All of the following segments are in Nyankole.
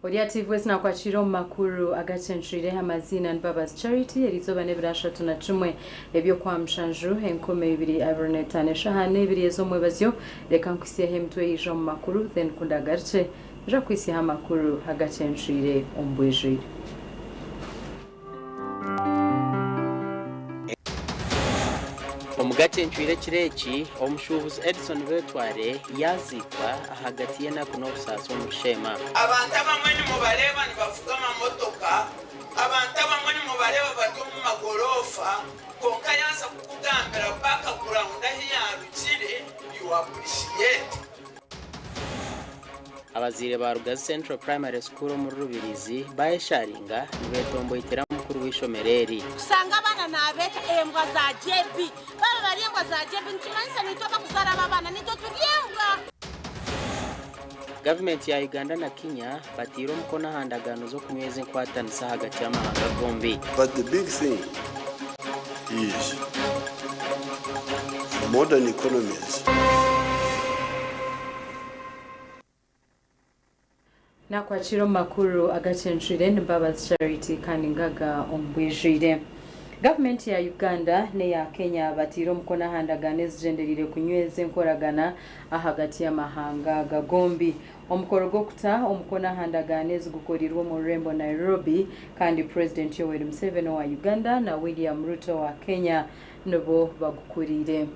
Ori aha TV wesi nakwakira omu makuru agacencwire amaziina ni Mbabazi Charity erizooba n'ebiro 31 eby'Okwamushanju 2025 eshaaha n'ebiri ez'omwebazyo reka nkuhitsyeho emitwe eija omu makuru then ku ndagarukye nja kuhitsyaho amakuru agacencwire omu bwijwire. Omu gacencwire ekiro eki, omushuubuzi Edson Betware yaaziikwa ahagati y'enaku n'obusaasi omuri Sheema. Abantu abamwe nimubareeba nibavuga amamotoka, abantu abamwe nimubareeba bari omu magoroofa, kwonka yaaza kukugambira background ahu yaarugire, you appreciate. Abazaire ba Rugazi Central Primary School omuri Rubirizi bayesharinga nibetomboitera mukuru w'eishomero eri. Kushanga abaana naabeeta embwa za JB. Baaba bari embwa za JB nikimanyisa naitwe abarikuzaara abo abaana naitwe turi embwa. Gavumenti ya Uganda na Kenya bateire omukono aha ndagaano z'okunyweza enkwatanisa ahagati y'amahanga gombi. But the big thing is modern economies. Nakwakira omu makuru agacencwire ni Mbabazi Charity kandi ngaga omu bwijwire. Gavumenti ya Uganda n'eya Kenya bataire omukono aha ndagaano ezigyendereire kunyweza enkoragana ahagati y'amahanga aga gombi. Omukoro gw'okuta omukono aha ndagaano ezi gukoreirwe omu rurembo Nairobi kandi Purezidenti Yoweri Museveni owa Uganda na William Ruto owa Kenya nibo bagukuriire.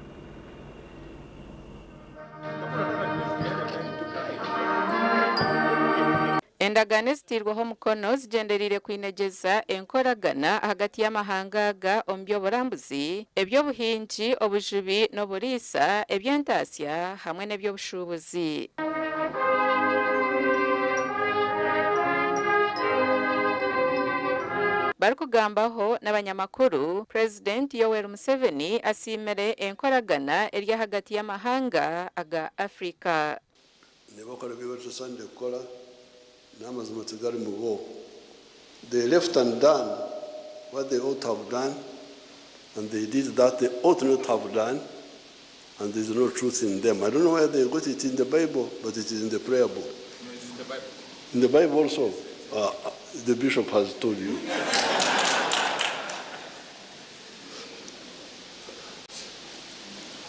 Endagaano ezitairweho omukono zigyendereire kwinegyeza enkoragana ahagati y'amahanga aga omu by'oburambuzi, eby'obuhingi, obujubi n'oburiisa, eby'entaasya hamwe n'eby'obushuubuzi. Barikugambaho n'abanyamakuru, Purezidenti Yoweri Museveni asiimire enkoragana eri ahagati y'amahanga aga Africa. Nibakora ebi batasaanire kukora, n'amazima tigari mu bo. They left undone what they ought to have done, and they did that they ought not to have done, and there is no truth in them. I don't know where they got it in the Bible, but it is in the prayer book. No, it's in the Bible. In the Bible also, the bishop has told you.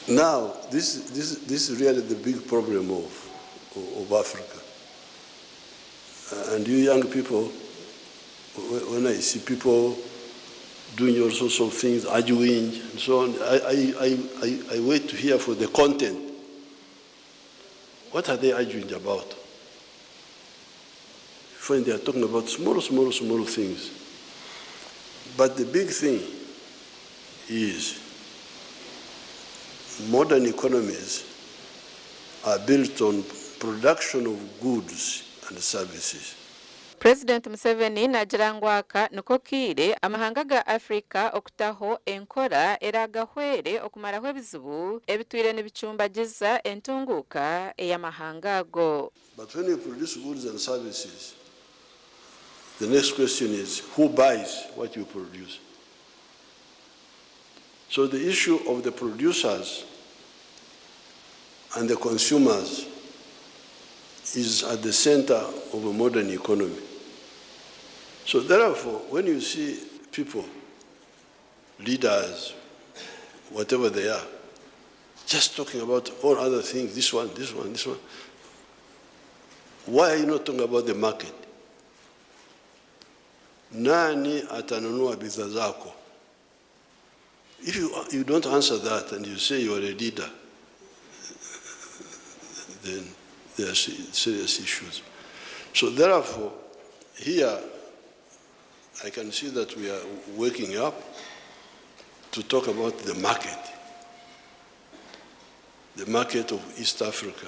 Now, this, this, this is really the big problem of, of Africa. And you young people, when I see people doing all sorts of things, arguing and so on, I, I, I, I, I wait to hear for the content. What are they arguing about? You find they are talking about small, small, small things. But the big thing is modern economies are built on production of goods and services. Purezidenti Museveni naagira ngu aka niko kaire amahanga ga Africa okutaho enkora eraagahwere okumaraho ebizibu ebitwire nibicumbagiza entunguuka ey'amahanga ago. But when you produce goods and services, the next question is who buys what you produce? So the issue of the producers and the consumers is at the center of a modern economy. So therefore, when you see people, leaders, whatever they are, just talking about all other things, this one, this one, this one, why are you not talking about the market? Nani atanunua bidhaa zako? If you, you don't answer that and you say you are a leader, then there are serious issues. So therefore, here I can see that we are waking up to talk about the market, the market of East Africa.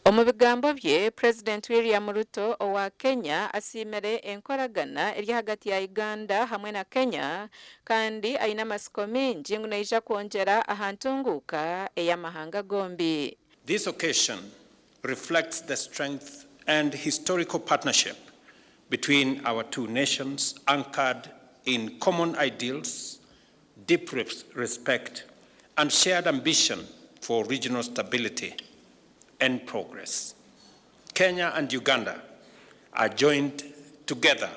Omu bigambo bye, Purezidenti William Ruto owa Kenya asiimire enkoragana eri ahagati ya Uganda hamwe na Kenya kandi aine amatsiko maingi ngu neija kwongyera aha ntunguuka ey'amahanga gombi. This occasion reflects the strength and historical partnership between our two nations, anchored in common ideals, deep respect, and shared ambition for regional stability and progress. Kenya and Uganda are joined together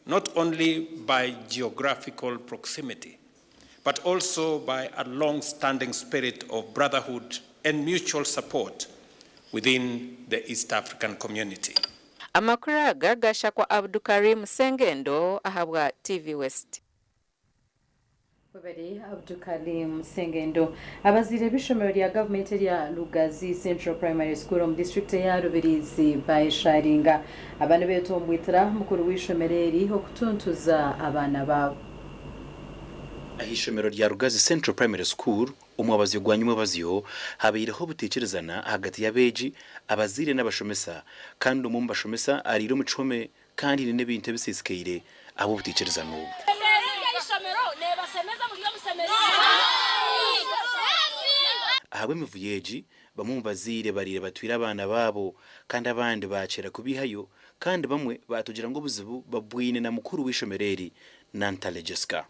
not only by geographical proximity, but also by a long-standing spirit of brotherhood and mutual support within the East African community. Amakuru aga gashakwa Abdukarim Sengendo ahabwa TV West. Webale Abdukarim Sengendo. Abazaire b'ishomero rya gavumenti erya Lugazi Central Primary School omu disitulikiti eya Rubirizi bayesharinga. Aba nibeetombwitira mukuru w'eishomero eri okutuntuza abaana baabo. Aha ishomero rya Rugazi Central Primary School omwabazyo gwa nyumwebazyo habaireho obutaikirizana ahagati y'abeegi, abazaire n'abashomesa kandi omwe omu bashomesa ariire omu kihome kandi haine n'ebintu ebisiisikaire ahabw'obutaikirizana obu. Ahabw'emivuyo egi, bamwe omu bazaire bariire batwire abaana baabo kandi abandi baakyera kubaihayo kandi bamwe baatugira ngu obuzibu babwine na mukuru w'eishomero eri, Nantale Jessica.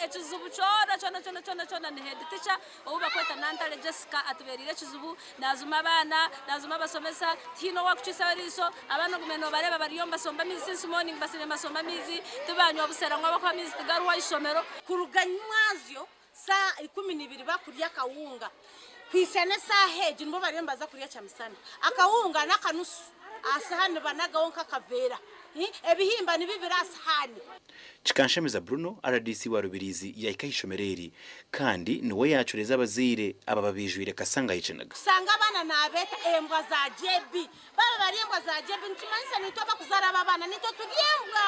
Ekizibu kyona kyona kyona kyona kyona ni head teacher ou bakweta Nantale Jessica atubereire ekizibu, nazuma abaana, nazuma abasomesa, tihaine owakucwisaho eriiso, abaana ogume nobareeba bariyo nibasomba amaizi since morning basiibire nibasomba amaizi, tibanywa busera ngu ahabw'okuba amaizi tigariho aha ishomero. Kuruga nyimwazyo saaha 12 bakurya akawunga kuhisya n'esaaha egi nibwo bariyo nibaza kurya kyamisana. Akawunga n'akanusu aha sihaani nibanagaho nk'akaveera. Ebihimba nibibira aha sihaani. Kikanshemeza Bruno, rdc wa Rubirizi yahika aha ishomero eri kandi niwe yaacureza abazaire aba babaijwire Kasanga y'ekiniga. Kushanga abaana naabeeta embwa za JB. Baaba bari embwa za JB nikimanyisa naitwe abakuzaara abo abaana naitwe turi embwa.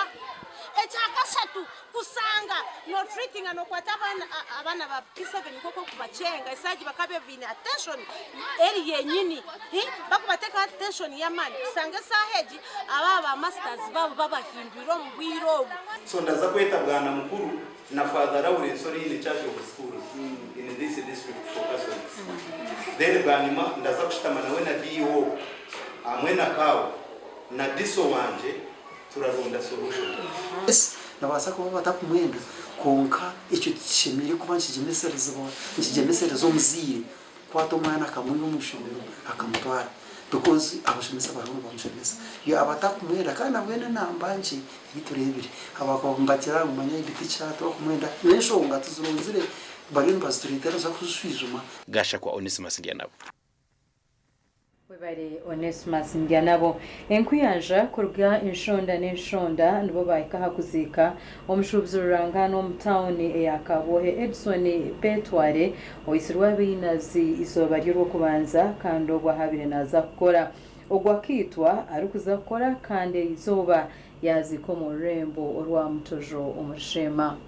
Ekya kashatu, kushanga no treatinga nokwata abaana abaana ba P7 nk'oku okubakyenga esaaha egi bakaba baine attention eri yenyini bakubateekaho attention y'amaani kushanga esaaha egi aba ba masters baabo babahindwire omu bwire obu. So ndaza kweta Bwana Mukuru na Father Lawrence ori in charge of schools in this district for Catholics. Then bwanyima ndaza kushutama nawe na DO hamwe na CAO na DISO wangye turaronda solution. Nibabaasa kuba batakumwenda, kwonka ekyo tikishemereire kuba nikigyemeserezibwa, nikigyemesereza omuzaire kukwata omwana akamwiha omu ishomero akamutwara because abashomesa bariho nibamushomesa. Yaaba atakumwenda kandi nabwo n'enamba nkye ei tureebire. Ahabw'okuba nibagira ngu manya headteacher tibarikumwenda n'enshonga tizironzire bariyo nibazitureetera tuza kuzishwijuma. Gashakwa Onesimus Ndyanabo. Webare Onesmus Ndyanabo. Enkuyanja kuruga enshonda n'enshonda nibo baahika aha kuziika omushuubuzi rurangaanwa omu tauni eya Kabwohe Edson Betware oitsirwe abainazi eizooba ry'orwokubanza kandi obwo ahabaire naaza kukora. Ogwo akaitwa arikuza kukora kandi eizooba yaaziikwa omu rurembo orwa Mutojo omuri Sheema.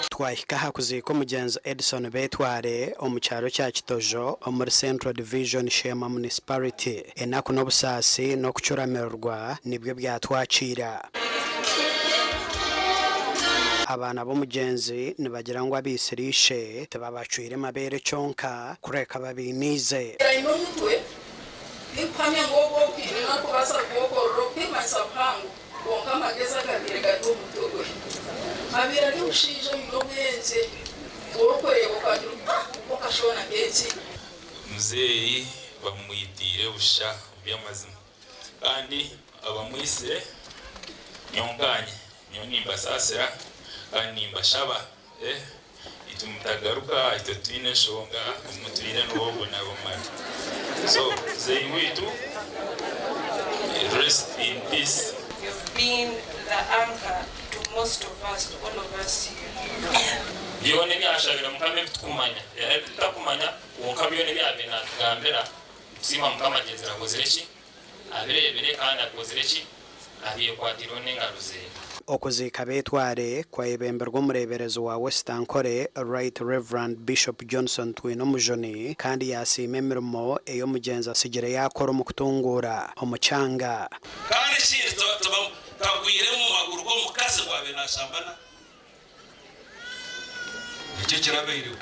Twahika aha kuziika omugyenzi Edson Betware omu kyaro kya Kitojo omuri Central Division Sheema Municipality. Enaku n'obusaasi n'okucuramirwa nibyo byatwakiira. Abaana b'omugyenzi nibagira ngu abaitsire ishe tibabacwire mabeere kyonka kureka babainiize. Aine omutwe, Tinkuhamya ngu obu obwire nakubaasa kubokorora obuteemanyisa buhango, kwonka amagezi agabaire gari omu mutwe gwe. Abaire ari omushaija oine obwengye, orikureeba okagira oti, Ah! Okashoona nk'eki. Muzeeyi bamwitiire busha by'amazima kandi abamwitsire nyowe nkanye nyowe nimbasaasira kandi nimbashaba Itwe mutagaruka itwe titwine nshonga mutwire nobonabomara so mzeei waitu rest in peace. You've been the anchor to most of us, to all of us here. Byona ebi ashabire Mukama ebi tukumanya ebi tutakumanya kwonka byona ebi abaire natugambira nitusiima Mukama agyenzire akozire ki? Abireebire kandi abikozire ki? Abyekwatiireho n'engaro ze. Okuziika Betware kwayebemberwa omureeberezi wa West Ankole, Right Rev. Bishop Johnson Twinomujuni kandi yaasiima emirimo ei omugyenzi atsigire yaakora omu kutunguura omu kyanga. Kandi ekindi, tagwire mu maguru g'omukazi owaabaire naashambana. Nikyo kirabaireho,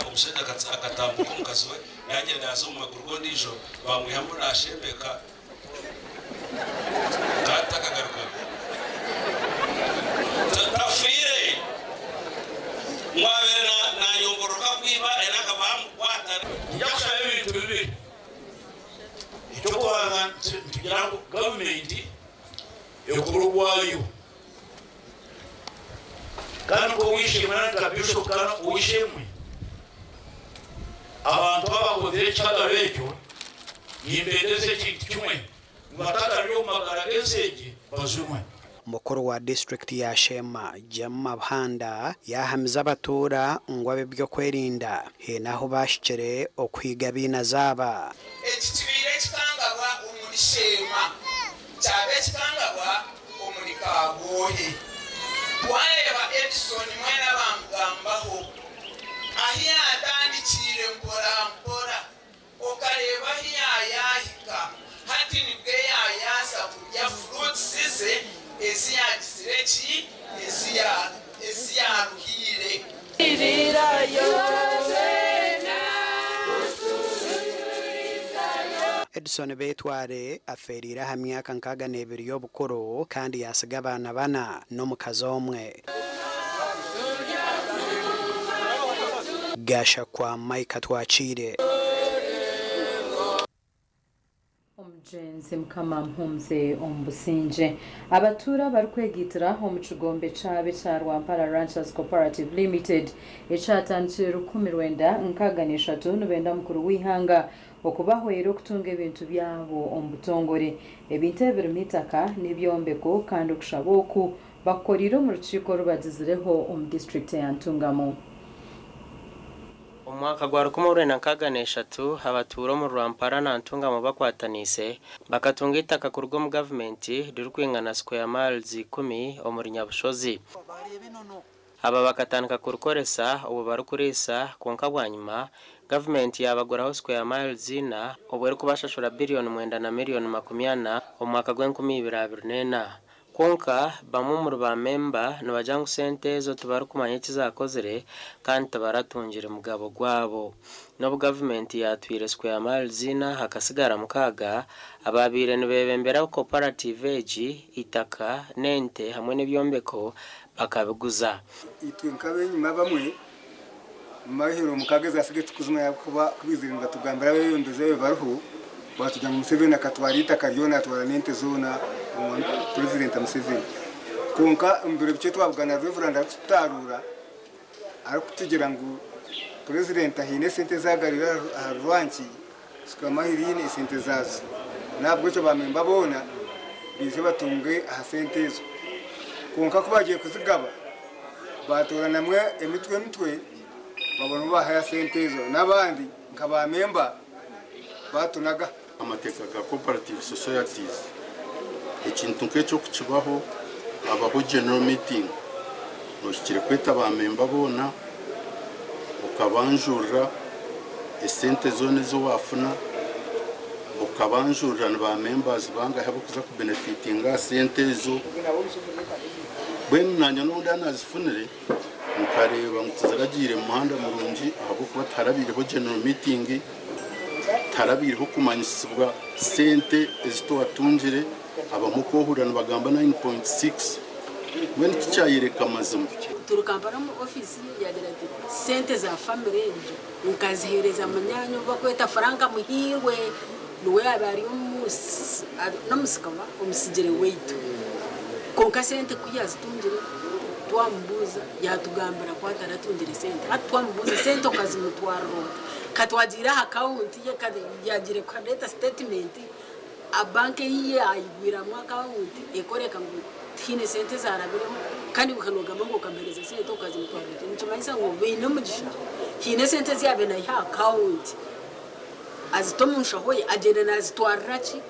omushaija akatambuka omukazi we yaagyenda yaaza omu maguru g'ondiijo, baamwihamu naashembeka kandi takagarukamu. Tafiire. Ngu abaire na. mukuru gwayo. Kandi nk'ow'eishe-emwe nari nka Bishop kandi ow'eishe-emwe, abantu abakozire ekihagaro ekyo nimbendeza ekintu kimwe, ngu batagarurire omu magara g'ensi egi, bajunwe. Mukuru wa disiturikiti ya Sheema, Jemma Buhanda yaahamiza abatuura ngu ab'eby'okwerinda haine ahu baahikire okuhiga abainazi aba. Eki kibaire ekikangabwa omuri Sheema, kyaba ekikangabwa omuri Kabwohe. Wareeba Edson mwena bamugambaho ahi yatandikiire mpora mpora okareeba ahi yayahika hati nibwe yayaza kurya fruits ze ezi yagizire ki ezi yaruhiire. Edson Betware afeereire aha myaka 62 y'obukuru kandi yaatsiga abaana bana n'omukazi omwe. Gashakwa Micah Twakiire. Omugyenzi Mukama amuhumuze omu busingye. Abatuura abarikwegaitira omu kigombe kyabo ekya Rwampara Ranchers Cooperative Limited ekyatandikire 1963 nibenda mukuru w'eihanga okubahwera okutunga ebintu byabo omu butongore. Ebintu ebi birimu eitaka n'ebyombeko kandi okushaba oku bakukoriire omu rukiiko orubagizireho omu disiturikiti eya Ntungamo. Omu mwaka gwa 1963, abatuura omuri Rwampara na Ntungamo bakwataniise bakatunga eitaka kuruga omu gavumenti ririkwingana square miles ikumi omuri Nyabushozi. Aba bakatandika kurikoresa obwo barikuriisa kwonka bwanyima gavumenti yaabaguraho square miles ina obwo erikubashashura biriyoni mwenda na miriyoni 40 omu mwaka gw'enkumi ibiri abiri n'ena. Kwonka, bamwe omuri ba memba nibagira ngu sente ezo tibarikumanya eki zaakozire kandi tibaratungire mugabo gwabo. N'obu gavumenti yaatwire square miles ina hakasigara mukaaga, abaabaire nibeebembera cooperative egi eitaka n'ente hamwe n'ebyombeko bakabiguza. Itwe nk'ab'enyima abamwe, omu mahero mukaaga ezaasigaire titukuzimanya ahabw'okuba ku baizire nibatugambira abeebembezi abu bariho, baatugira ngu Museveni akatwara eitaka ryona atwara n'ente zoona omu Purezidenti Museveni. Kwonka omu biro bikye twabugana Reverand arikututaaruura arikutugira ngu Purezidenti ahaine esente ezi agariire ahari rwanki Sukamahiriine esente zaazo. N'ahabw'ekyo baamemba boona baije batunge aha sente ezo. Kwonka ku baagiire kuzigaba, baatooranamu emitwe emitwe babona obu baahayo sente ezo n'abandi nka baamemba baatunaga. Amateeka ga Cooperative Societies, ekintu nk'ekyo ku kibaho, habaho General Meeting, ohikire kweta baamemba boona okabanjurira esente zoona ezi waafuna, okabanjurira ni ba members bangahi abarikuza kubenefitinga aha sente ezo. Mbwenu naanye n'obu ndaba naazifunire, nkareeba ngu tiziragiire mu muhanda murungi ahabw'okuba tiharabaireho General Meeting, Tiharabaireho kumanyisibwa sente ezi twatungire, abamwe okwohurira nibagamba 9.6 mbwenu tikyayereka mazima. Turi Kampala omu ofiisi ye yaagira ati, Sente za famire egyo nkaziheereza munyaanya ou barikweta Frank Muhiirwe, niwe yaabaire ari n'omusika oba omusigire waitu. Kwonka sente ku yaazitungire twamubuuza yaatugambira ku ataratungire sente. Hati twamubuuza sente okazimutwarira ota? Ka twagiire aha akawunti ye yaagiire kureeta sitetimenti, banka ei yaayigwiramu akawunti ekworeka ngu tihaine sente ezaarabireho kandi iwe noogamba ngu okamuheereza sente okazimutwarira ota? Nikimanyisa ngu baine omugisha haine esente ezi yaabaire naiha aha akawunti azita omu nshaho ye agyenda naazitwarira ki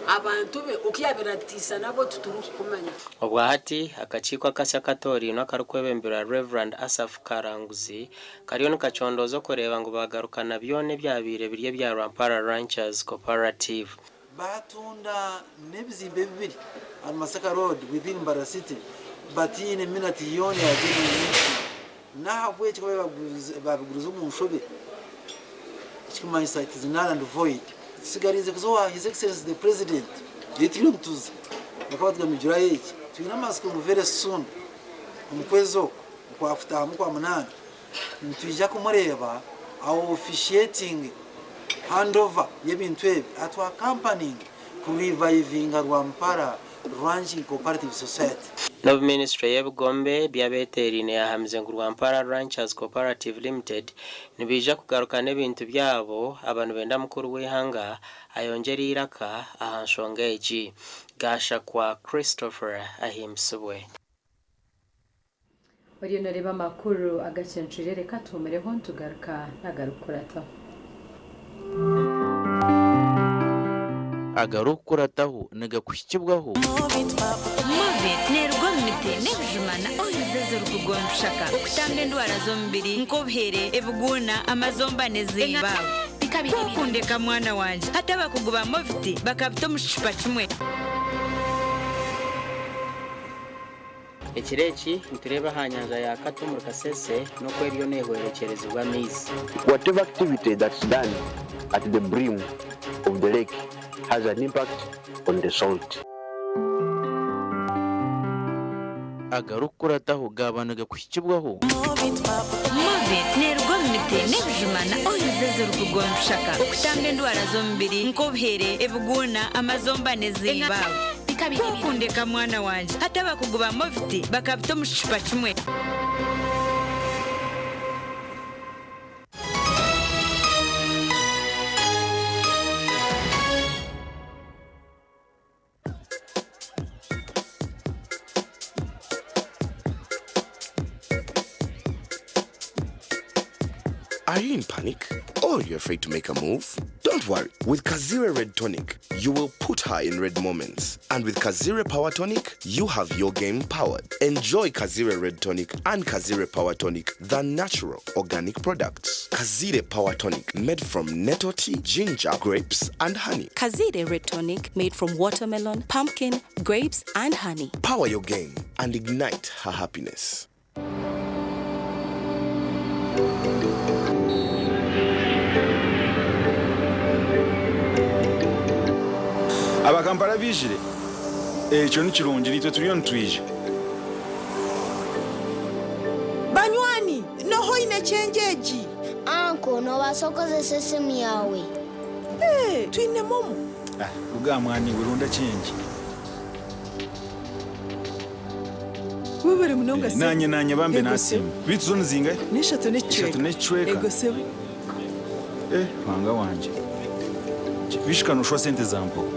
abantu be oku yaabaire atiisa nabo titurikukumanya. Obwahati, akakiiko akasya akatoorainwe akarikwebemberwa Rev. Asaph Karanguzi kariyo nikacondooza okureeba ngu baagarukana byona ebyabaire biri ebya Rwampara Ranchers Cooperative. Baatunda n'ebizimbe bibiri ahari Masaka Road within Mbarara City bataine minati yoona ya general meeting. N'ahabw'ekyo ku baabigurize omu nshobe, ekirikumanyisa it is null and void. Tusigariize kuza owa His Excellency the President, reero turiyo nituza. Bakaba batugambire ngu girayo eki. Twine amatsiko ngu very soon omu kwezi oku okwakutaahamu Okwamunaana, nitwija kumureeba a-officiatinge handover y'ebintu ebi atu accompanying ku revivinga Rwampara. Ranching Cooperative Society. N'obu minisitule y'ebigombe by'abeeteeraine yaahamize ngu Rwampara Ranchers Cooperative Limited nibaija kugarukana ebintu byabo, aba nibenda mukuru w'eihanga ayongyere eiraka aha nshonga egi. Gashakwa Christopher ahimbisibwe. Oriyo noreeba amakuru agacencwire reka tuhumireho nitugaruka n'agarikukurataho. Agarikukurataho nigakuhikibwaho. Movit neeruga omu miti n'ebijuma na oils ezirikuruga omu bishaka okutamba endwara z'omubiri nk'obuhere, ebiguuna, amazomba n'ezindi. Ku okundeka mwana wangye, hati abakugu ba Movit bakabita omu kicupa kimwe. Ekiro eki nitureeba aha nyanja ya Katwe omuri Kasese n'oku eriyo neehwerekyerezibwa amaizi. Whatever activity that's done at the brim of the lake has an impact on the salt. Agarikukurataho gaaba nigakuhikibwaho. Movit neeruga omu miti n'ebijuma na oils ezirikuruga omu bishaka okutamba endwara z'omubiri nk'obuhere, ebiguuna, amazomba n'ezindi. Ku okundeka mwana wangye, hati abakugu ba Movit bakabita omu kicupa kimwe. Are you in panic? Or you're afraid to make a move? Don't worry. With Kazire Red Tonic, you will put her in red moments. And with Kazire Power Tonic, you have your game powered. Enjoy Kazire Red Tonic and Kazire Power Tonic, the natural organic products. Kazire Power Tonic, made from nettle tea, ginger, grapes, and honey. Kazire Red Tonic made from watermelon, pumpkin, grapes, and honey. Power your game and ignite her happiness. Abakampala biijire ekyo ni kirungi naitwe turiyo nitwija. Banywani, noha oine kyenje egi? Anko, noobaasa kukozesa esimu yaawe. Ee, twine momo. Ah, ruga aha mwana iwe ronda kyenje. Webare munonga Eh, sebo. Naanye naanye bambe Ego nasiima. sebo. Beitu zo nizingahi? N'eshatu n'ekicweka. Eshatu n'ekicweka. Ego sebo. Eh, Ruhanga wangye. Bishika nooshwa sente za mpogo.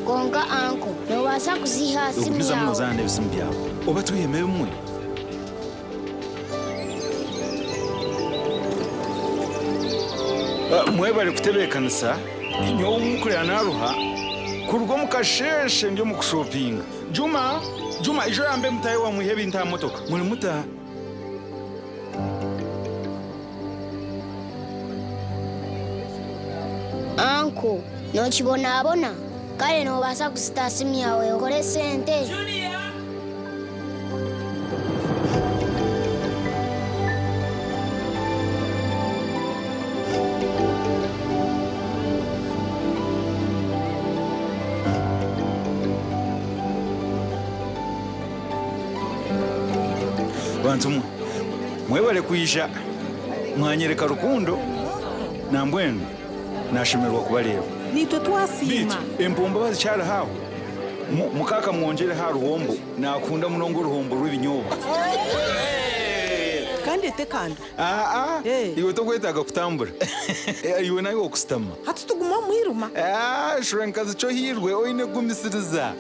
Kwonka anko, noobaasa kuziiha aha simu Ogumizamu yaawe. noozaana n'ebisimu byawe. Oba twihemu ebimwe. Ah, Mwebare kutebeekanisa. Nyowe omukurira naaruha kuruga omu kasheeshe ndi omu kushopinga. Juma, Juma ijo yambe mutaahi waamwe mwihe ebintu aha motoka. Muri muta? Anko, nookibonabona? Kare noobaasa kuzita aha simu yaawe okore sente. Bantu mwe, mwebare kwija mwanyereka rukundo nambwenu nashemererwa kubareeba. Naitwe twasiima. Beitu empombo bazikyariho aho mukaaka mwongyereho aha ruhombo nakunda munonga oruhombo rw'ebinyobwa. Kandi etekanda. Aa, iwe tokwetaaga kutambura. Iwe nawe okusitama. Hati tuguma omu mwirima. Ah, shura nkazi kyo hirwe oine kugumisiriza.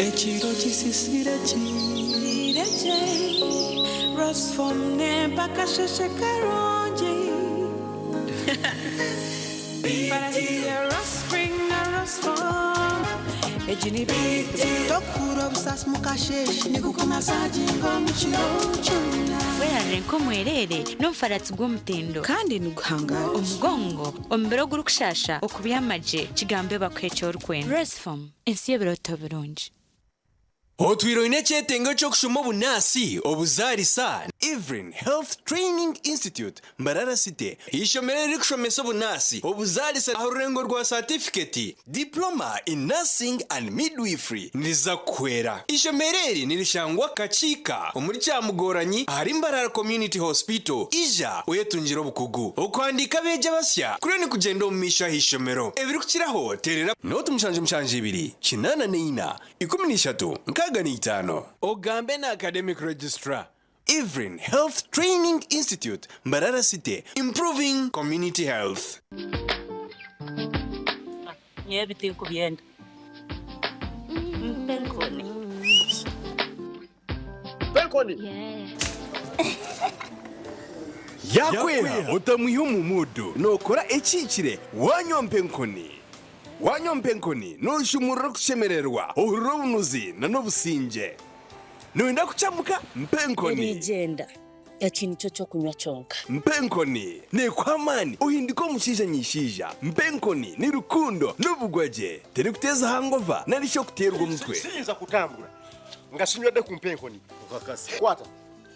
Ekiro kisisire kireje Rosfom mpaka sheshe karungi Tokura obusasi mukasheshe nigukumasaginga omu kiro kyona. Werarire nk'omwereere n'omufaratsi gw'omutindo. Kandi niguhangara. Omugongo, omubiri ogurikushasha, okubyama gye, kigambe bakuhe eki orikwenda. Rosfom, ensi y'ebirooto birungi. Otwire oine ekyetengo ky'okushoma obunaasi, obuzaarisa, Evelyn Health Training Institute, Mbarara City, eishomero eririkushomesa obunaasi, obuzaarisa aha rurengo rwa saatifiketi, Diploma in Nursing and Midwifery, niriza kukuhwera. Eishomero eri nirishangwa Kakiika omuri Kyamugoranyi ahari Mbarara Community Hospital. Ija oyetungire obukugu. Okuhandiika abeegi abasya kuriyo nikugyenda omu maisho aha ishomero. Ebirikukiraho teerera. Nooti 72 84 13 65. Ogambe na Academic Registrar, Evelyn Health Training Institute, Mbarara City, Improving Community Health. Nyowe ebi tinkubyenda. Mpa enkoni. Mpa enkoni. Yaakweha otamwiha omu muudu, nookora ekihikire waanywa mpa enkoni. Waanywa mpa enkoni nooshumurura okushemererwa, ohurira obunuzi n'obusingye. Nooyenda kukyamuka? Mpa enkoni. Eriigyenda, eki nikyo ky'okunywa kyonka. Mpa enkoni neekuha amaani ohinduke omushaija nyaishaija. Mpa enkoni ni rukundo n'obugwagye. Terikuteeza hangova nari shi okuteerwa omutwe. Siyinza kutambura nga sinywedde ku mpa enkoni. Kwata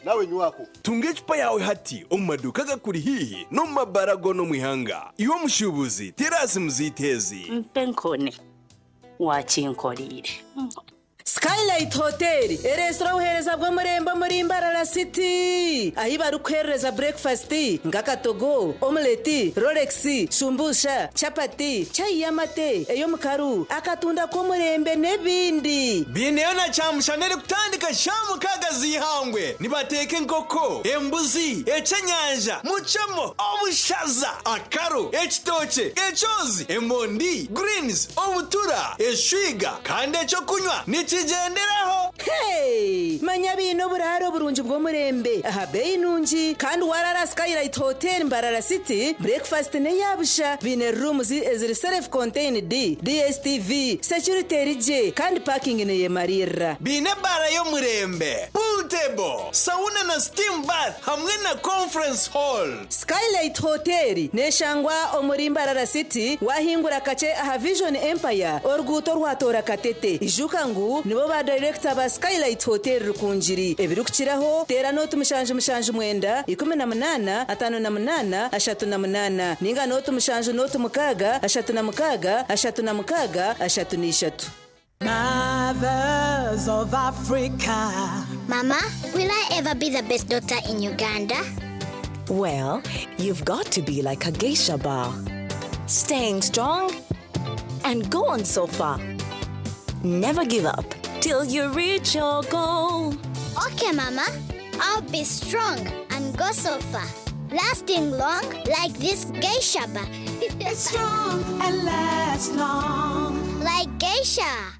nawe nywako. Tunga ecupa yaawe hati omu maduuka agakuri haihi n'omu mabaara goona omu ihanga. Iwe omushuubuzi, teera aha simu zaitu ezi. Mpa enkoni, waakinkoreire. Skylight Hotel ereetsire obuheereza bw'omurembe omuri Mbarara City ahi barikukuheerereza burekifasiti nk'akatogo, omuleti, rolex, shumbusha, chapati, chai y'amate, ey'omukaru, akatunda k'omurembe n'ebindi. Baineyo na kyamushana erikutandika shaaha mukaaga z'eihangwe. Nibateeka enkoko, embuzi, eky'enyanja, mucemo, obushaza, akaru, ekitookye, ekyozi, emondi, greens, obutura, eshwiga kandi eky'okunywa nikigyenderaho. Hey! Manya baine oburaaro burungi bw'omurembe aha beeyi nungi kandi waaraara Skylight Hotel Mbarara City, breakfast n'eya busha. Baine rooms eziri self contained, DSTV, security eri gye kandi parking neyemariirira. Baine ebaara y'omurembe, pool table, sauna na steam bath hamwe na conference hall. Skylight Hotel neshangwa omuri Mbarara City wahingura kakye aha Vision Empire oruguuto orwatoora Katete. Ijuka ngu nibo ba dayirekita ba Skylight Hotel Rukungiri. Ebirikukiraho teera nooti 779 18 58 38 ninga nooti 7 nooti 6 36 36 33. Mothers of Africa. Mama, will I ever be the best doctor in Uganda? Well, you've got to be like a geisha bar. Staying strong and go on so far. Never give up till you reach your goal. Okay, Mama. I'll be strong and go so far. Lasting long like this geisha bar. It's strong and lasts long. Like geisha.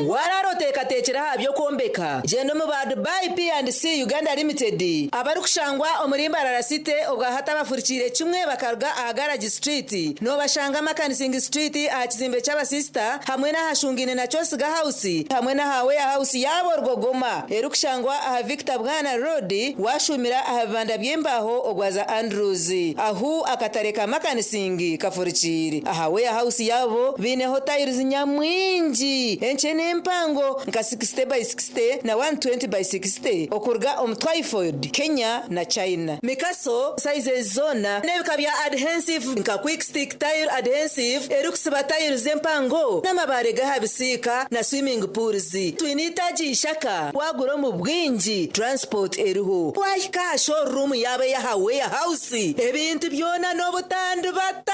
Waraara oteekateekire aha by'okwombeka? Gyenda omu ba Dubai P&C Uganda Limited abarikushangwa omuri Mbarara City obwahati abafurikiire kimwe bakaruga aha Garage Street. Noobashanga Makanising Street aha kizimbe ky'abasisita hamwe n'ahashungaine na Kyosiga House hamwe n'aha Warehouse yaabo Rwogoma erikushangwa aha Victor Bwana Road waashuumira aha bibanda by'embaaho ogwaza Andrews ahu akatare ka Makanising kafurikiire. Aha Warehouse yaabo baineho tiles nyamwingi enkye n'empango nka 60 by 60 na 120 by 60 okuruga omu Twyford, Kenya na China. Mikaso sizes zoona n'ebika bya adhensive nka Quick Stick Tile Adhensive erikusiba tiles empango n'amabaare g'aha bisiika na swimming pools. Twine eitaagi Ishaka waagura omu bwingi transport eriho. Waahika aha showroom yaabo ey'aha Warehouse ebintu byona n'obutandibata.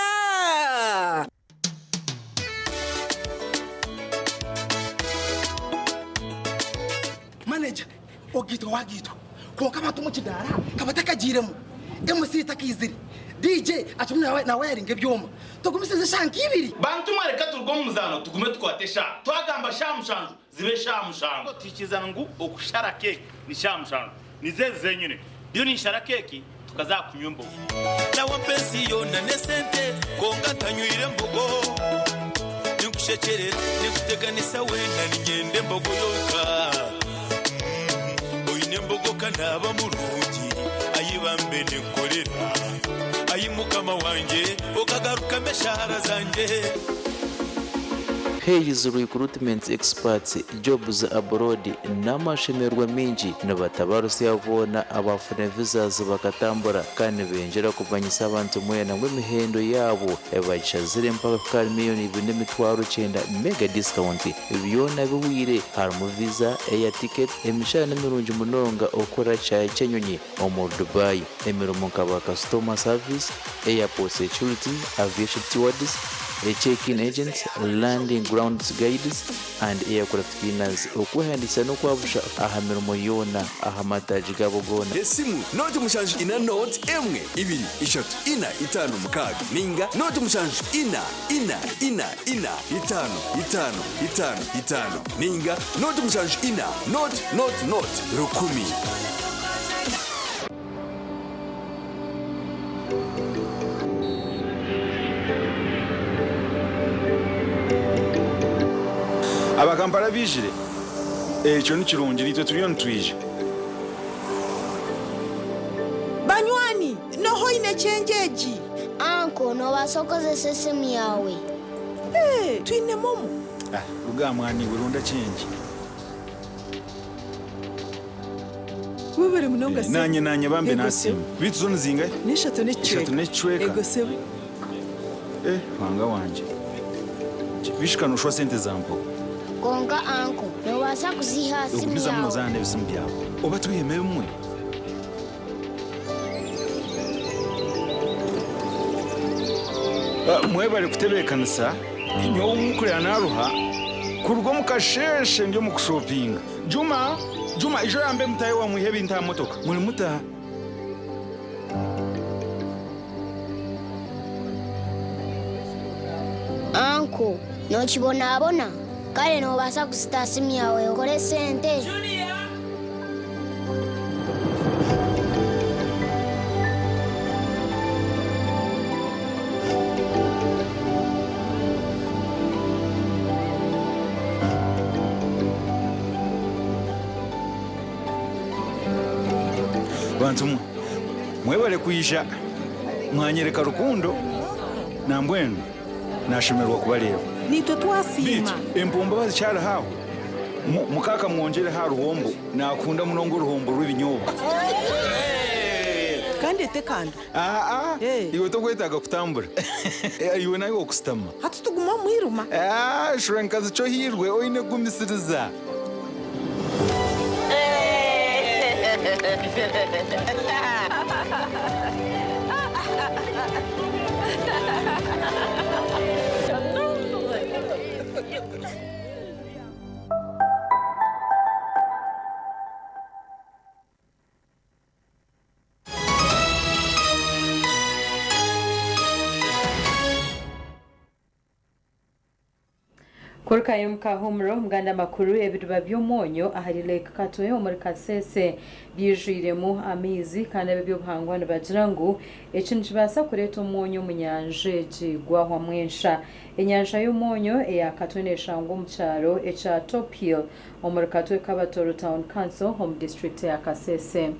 Manager, ogaitwa wagaitwa kwonka abantu omu kidaara ka batakagiiremu, MC takaizire, DJ akirimu nawayaringa ebyoma, tugumisirize eshaaha nka ibiri. Bantu mwe reka turuge omu muzaano tugume tukwate eshaaha. Twagamba shaaha mushanju zibe shaaha mushanju. Tuhikirizana ngu okushara keeki ni shaaha mushanju. Nizo ezi zenyine. Ndiyo ninshara keeki tukaza aha kunywa embogo. Nawe ampa ensi yoona n'esente kwonka ntanywire mbogo. Ninkushekyerera, ninkuteganisa weena niinyenda embogo yonka. Oine embogo ka naaba murungi, ayi bambe ninkukorera. Ayi Mukama wangye, okagarukamu eshaara zangye. Hayes Recruitment Experts Jobs Abroad n'amashemererwa mingi nibatabarusya boona abafuna visas bakatambura kandi nibenjera kumanyisa abantu mwena ngu emihendo yaabo ebagishazire mpaka kuhika ahari 2,900,000 mega discount. Byona bihwire harimu visa, air ticket, emishara nimirungi munonga okukora kishaayi ky'enyonyi omuri Dubai, emirimo nka ba customer service, airport security, aviation stewards, check-in agents, landing grounds guides and aircraft cleaners. Okwehandiikisa n'okwabusha aha mirimo yoona aha mataagi gaabo goona. Esimu noti mushanju ina noti emwe ibiri ishatu ina itaano mukaaga ninga noti mushanju ina ina ina ina itaano itaano itaano itaano ninga noti mushanju ina noti noti noti 1000. Abakampala baijire? Ekyo ni kirungi, naitwe turiyo nitwija. Banywani, n'oha oine kyengi egi? Anko, noobaasa kukozesa esimu yaawe. Ee, twine momo. Ah, ruga aha mwana iwe, ronda kyengi. Webare munonga sebo. Naanye naanye bambe Ego nasiima. sebo. Beitu zo nizingahi? N'eshatu n'ekicweka. Ishatu n'ekicweka. Ego sebo. Eh, Ruhanga wangye. Bishika noshwa sente za mpogo. Kwonka anko, noobaasa kuziiha aha simu Ogumizamu yaawe. nozaana ebisimu byawe. Oba twihemu ebimwe. Ah, Mwebare kutebeekanisa. Nyowe nkureba naruha kuruga omu kasheeshe ndi omu kushopinga. Juma, Juma ijo oyambe mutaahi wawe mwihe ebintu aha motoka. Muri muta? Anko, nookibonabona? Kare noobaasa kuzita aha simu yaawe okore sente. Bantu mwe, mwebare kwija mwanyereka rukundo nambwenu nashemererwa kubareeba. Naitwe twasiima. Beitu empombo bazikyariho aho? Mukaaka mwongyere aha ruhombo, nakunda munonga oruhombo rw'ebinyobwa. Kandi etekanda. Aa, iwe tokwetaaga kutambura. Iwe nawe okusitama. Hati tuguma omu mwirima. Shura nkazi kyohirwe oine kugumisiriza. Kurukayo omu kahumuro omuganda makuru ebidiba by'omwonyo ahari Lake Katwe omuri Kasese byijwiremu amaizi kandi ab'ebyobuhangwa nibagira ngu eki nikibaasa kureeta omwonyo omu nyanja egi gwahwamu ensha. Enyanja y'omwonyo eya Katwe neshangwa omu kyaro ekya Top Hill omuri Katwe Kabatoro Town Council omu disiturikiti ya Kasese.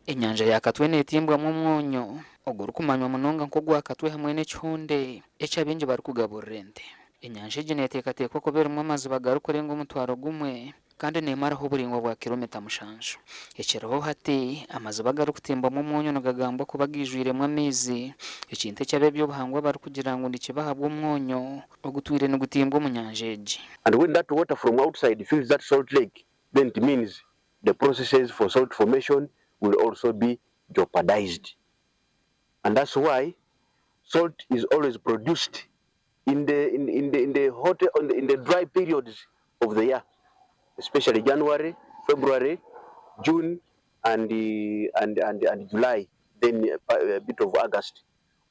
Enyanja ya Katwe neetimbwamu omwonyo ogurikumanywa munonga nk'ogwa Katwe hamwe n'ekihunde eki abaingi barikugaburira ente. Enyanja egi neeteekateekwa kuba erimu amaziba garikurenga 1000 kandi neemaraho oburaingwa bwa kiromita 7. Ekiriho hati, amaziba agarikutimbwamu omwonyo nigagambwa kuba gaijwiremu amaizi, ekintu eki ab'eby'obuhangwa barikugira ngu nikiba ahabw'omwonyo ogutwire nigutimbwa omu nyanja egi. And when that water from outside fills that salt lake, then it means the processes for salt formation will also be jeopardized. And that's why salt is always produced in the in, in the in the hot on the, in the dry periods of the year, especially January, February, June, and and and, and July, then a bit of August.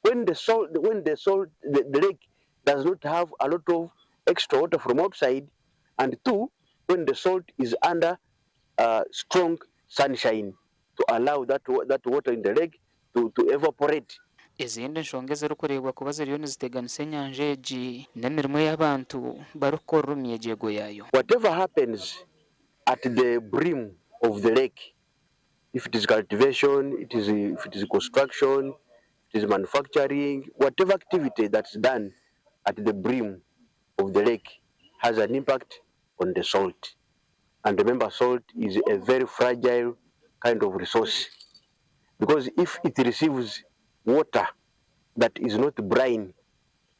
When the salt when the salt the, the lake does not have a lot of extra water from outside, and two, when the salt is under strong sunshine to allow that that water in the lake to, to evaporate. Ezindi nshonga ezirikureebwa kuba ziriyo niziteganisa enyanja egi n'emirimo ei abantu barikukorera omu myegyeego yaayo. Whatever happens at the brim of the lake, if it is cultivation, it is, if it is construction, it is manufacturing, whatever activity that's done at the brim of the lake has an impact on the salt. And remember, salt is a very fragile kind of resource because if it receives water that is not brine,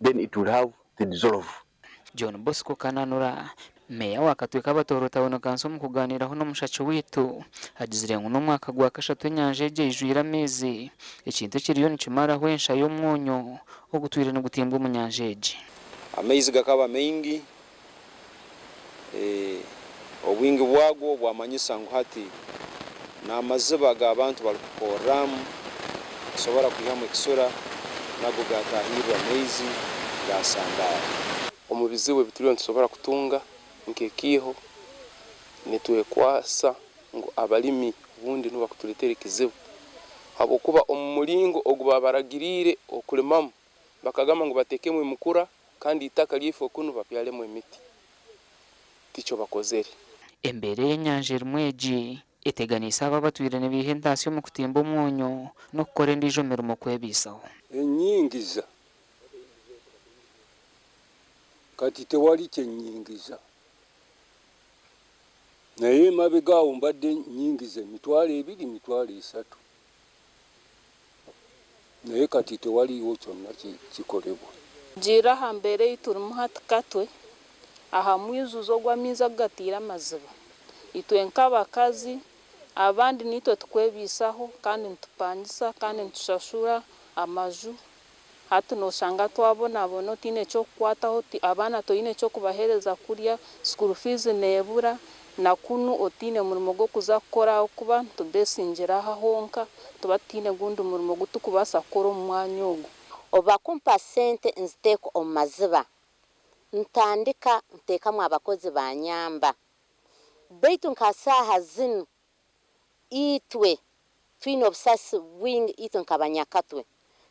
then it will have to dissolve. John Bosco Kananura, Meeya wa Katwe Kabatooro Town Council omu kugaaniiraho n'omushaki waitu agizire ngu n'omwaka gwa kashatu enyanja egi eijwire amaizi, ekintu ekiriyo nikimaraho ensha y'omwonyo ogutwire nigutimbwa omu nyanja egi. Amaizi gakaba maingi, obwingi bwagwo bwamanyisa ngu hati n'amaziba ag'abantu barikukorramu kusobora kwihamu ekisura nago gatahirra amaizi gasandaara. Omu bizibu ebi turiyo nitusobora kutunga nk'ekiiho, nitwekwasa ngu abalimi obundi nibo bakutuleetera ekizibu habwokuba omu mulingo ogu baabaragiriire okulimamu bakagamba ngu bateekemu emikura kandi itaka lyaife kunu babyalemu emiti, tikyo bakozere. Embeera ey'enyanja erimu egi eteganiise abo abatwire nibaiha entaasya omu kutimba omwonyo n'okukora endiijo mirimo kwebaisaho. Enyingiza kati tewali kyenyingiza naye emabega awo mbadde nyingiza 2000, 30,000 naye kati tewaliiwo kyonna kikolebwa. Kurugiirira aha mbeera ei turimu hati Katwe, aha mwijuzo gw'amaizi agugatiire amaziba, itwe nk'abakazi abandi niitwe tukwebaisaho kandi nitupangisa kandi nitushashura amaju. Hati noshanga twabonabona otaine ky'okukwataho, abaana toine ky'okubaheereza kurya, school fees neebura, na kunu otaine murimo gw'okuza kukora ahabw'okuba nitubeesingira aha honka, tuba tutaine gundi murimo ogu turikubaasa kukora omu mwanya ogu. Obu bakumpa sente nziteeka omu maziba, ntandika nteekamu abakozi banyamba. Beitu nka saaha zinu itwe twine obusasi bwingi itwe nk'abanyakatwe.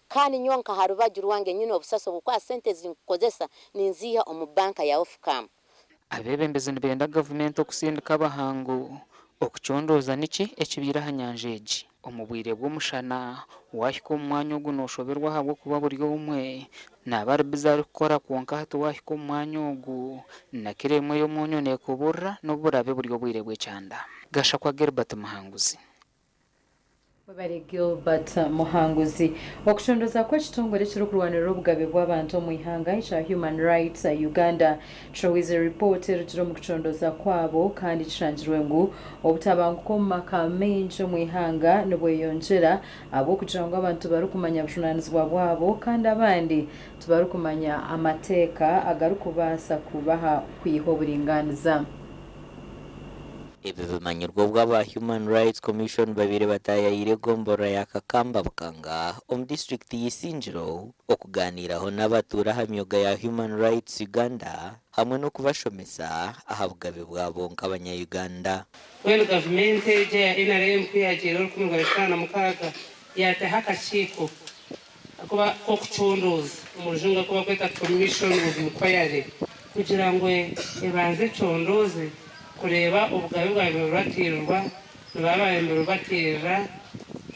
Kandi nyowe nka ha rubaju rwange nyine obusasi obw'okuba sente ezi nkukozesa ninziiha omu banka ya Ofucam. Abeebembezi nibenda gavumenti okusindika abahangu okucondooza niki ekibaire aha nyanja egi. Omu bwire bw'omushana, waahika omu mwanya ogu nooshoberwa ahabw'okuba buri omwe naaba ari bize arikukora kwonka hati waahika omu mwanya ogu na kiro emwe y'omwonyo neekuburira n'obu buraabe buri obwire bw'ekyanda. Gashakwa Gilbert Muhanguzi. Webare Gilbert Muhanguzi. Okucondooza kw'ekitongore ekirikurwanirira obugabe bw'abantu omu ihanga ekya Human Rights Uganda kirohwize ripooti erugire omu kucondooza kwabo kandi kishangirwe ngu obutabanguko omu maka maingi omu ihanga nibweyongyera ahabw'okugira ngu abantu tibarikumanya bujunaanizibwa bwabo kandi abandi tibarikumanya amateeka agarikubaasa kubaha kwiha oburingaaniza. Ebi bimanyirwe obu aba Human Rights Commission babaire bataayaayire egomborora ya Kakamba Bukanga omu disiturikiti y'Isingiro okugaaniiraho n'abatuura aha myoga ya Human Rights Uganda hamwe n'okubashomesa aha bugabe bwabo nk'abanya-Uganda. Mbwenu gavumenti egi eya NRM ku yaagiire 2006 yaataho akakiiko k'okucondooza, omu rujungu aku barikweta Commission of Inquiry, kugira ngu ebanze econdooze kureeba obugabe bwabaire nibubatiirirwa, nibaba baabaire nibubatiirira,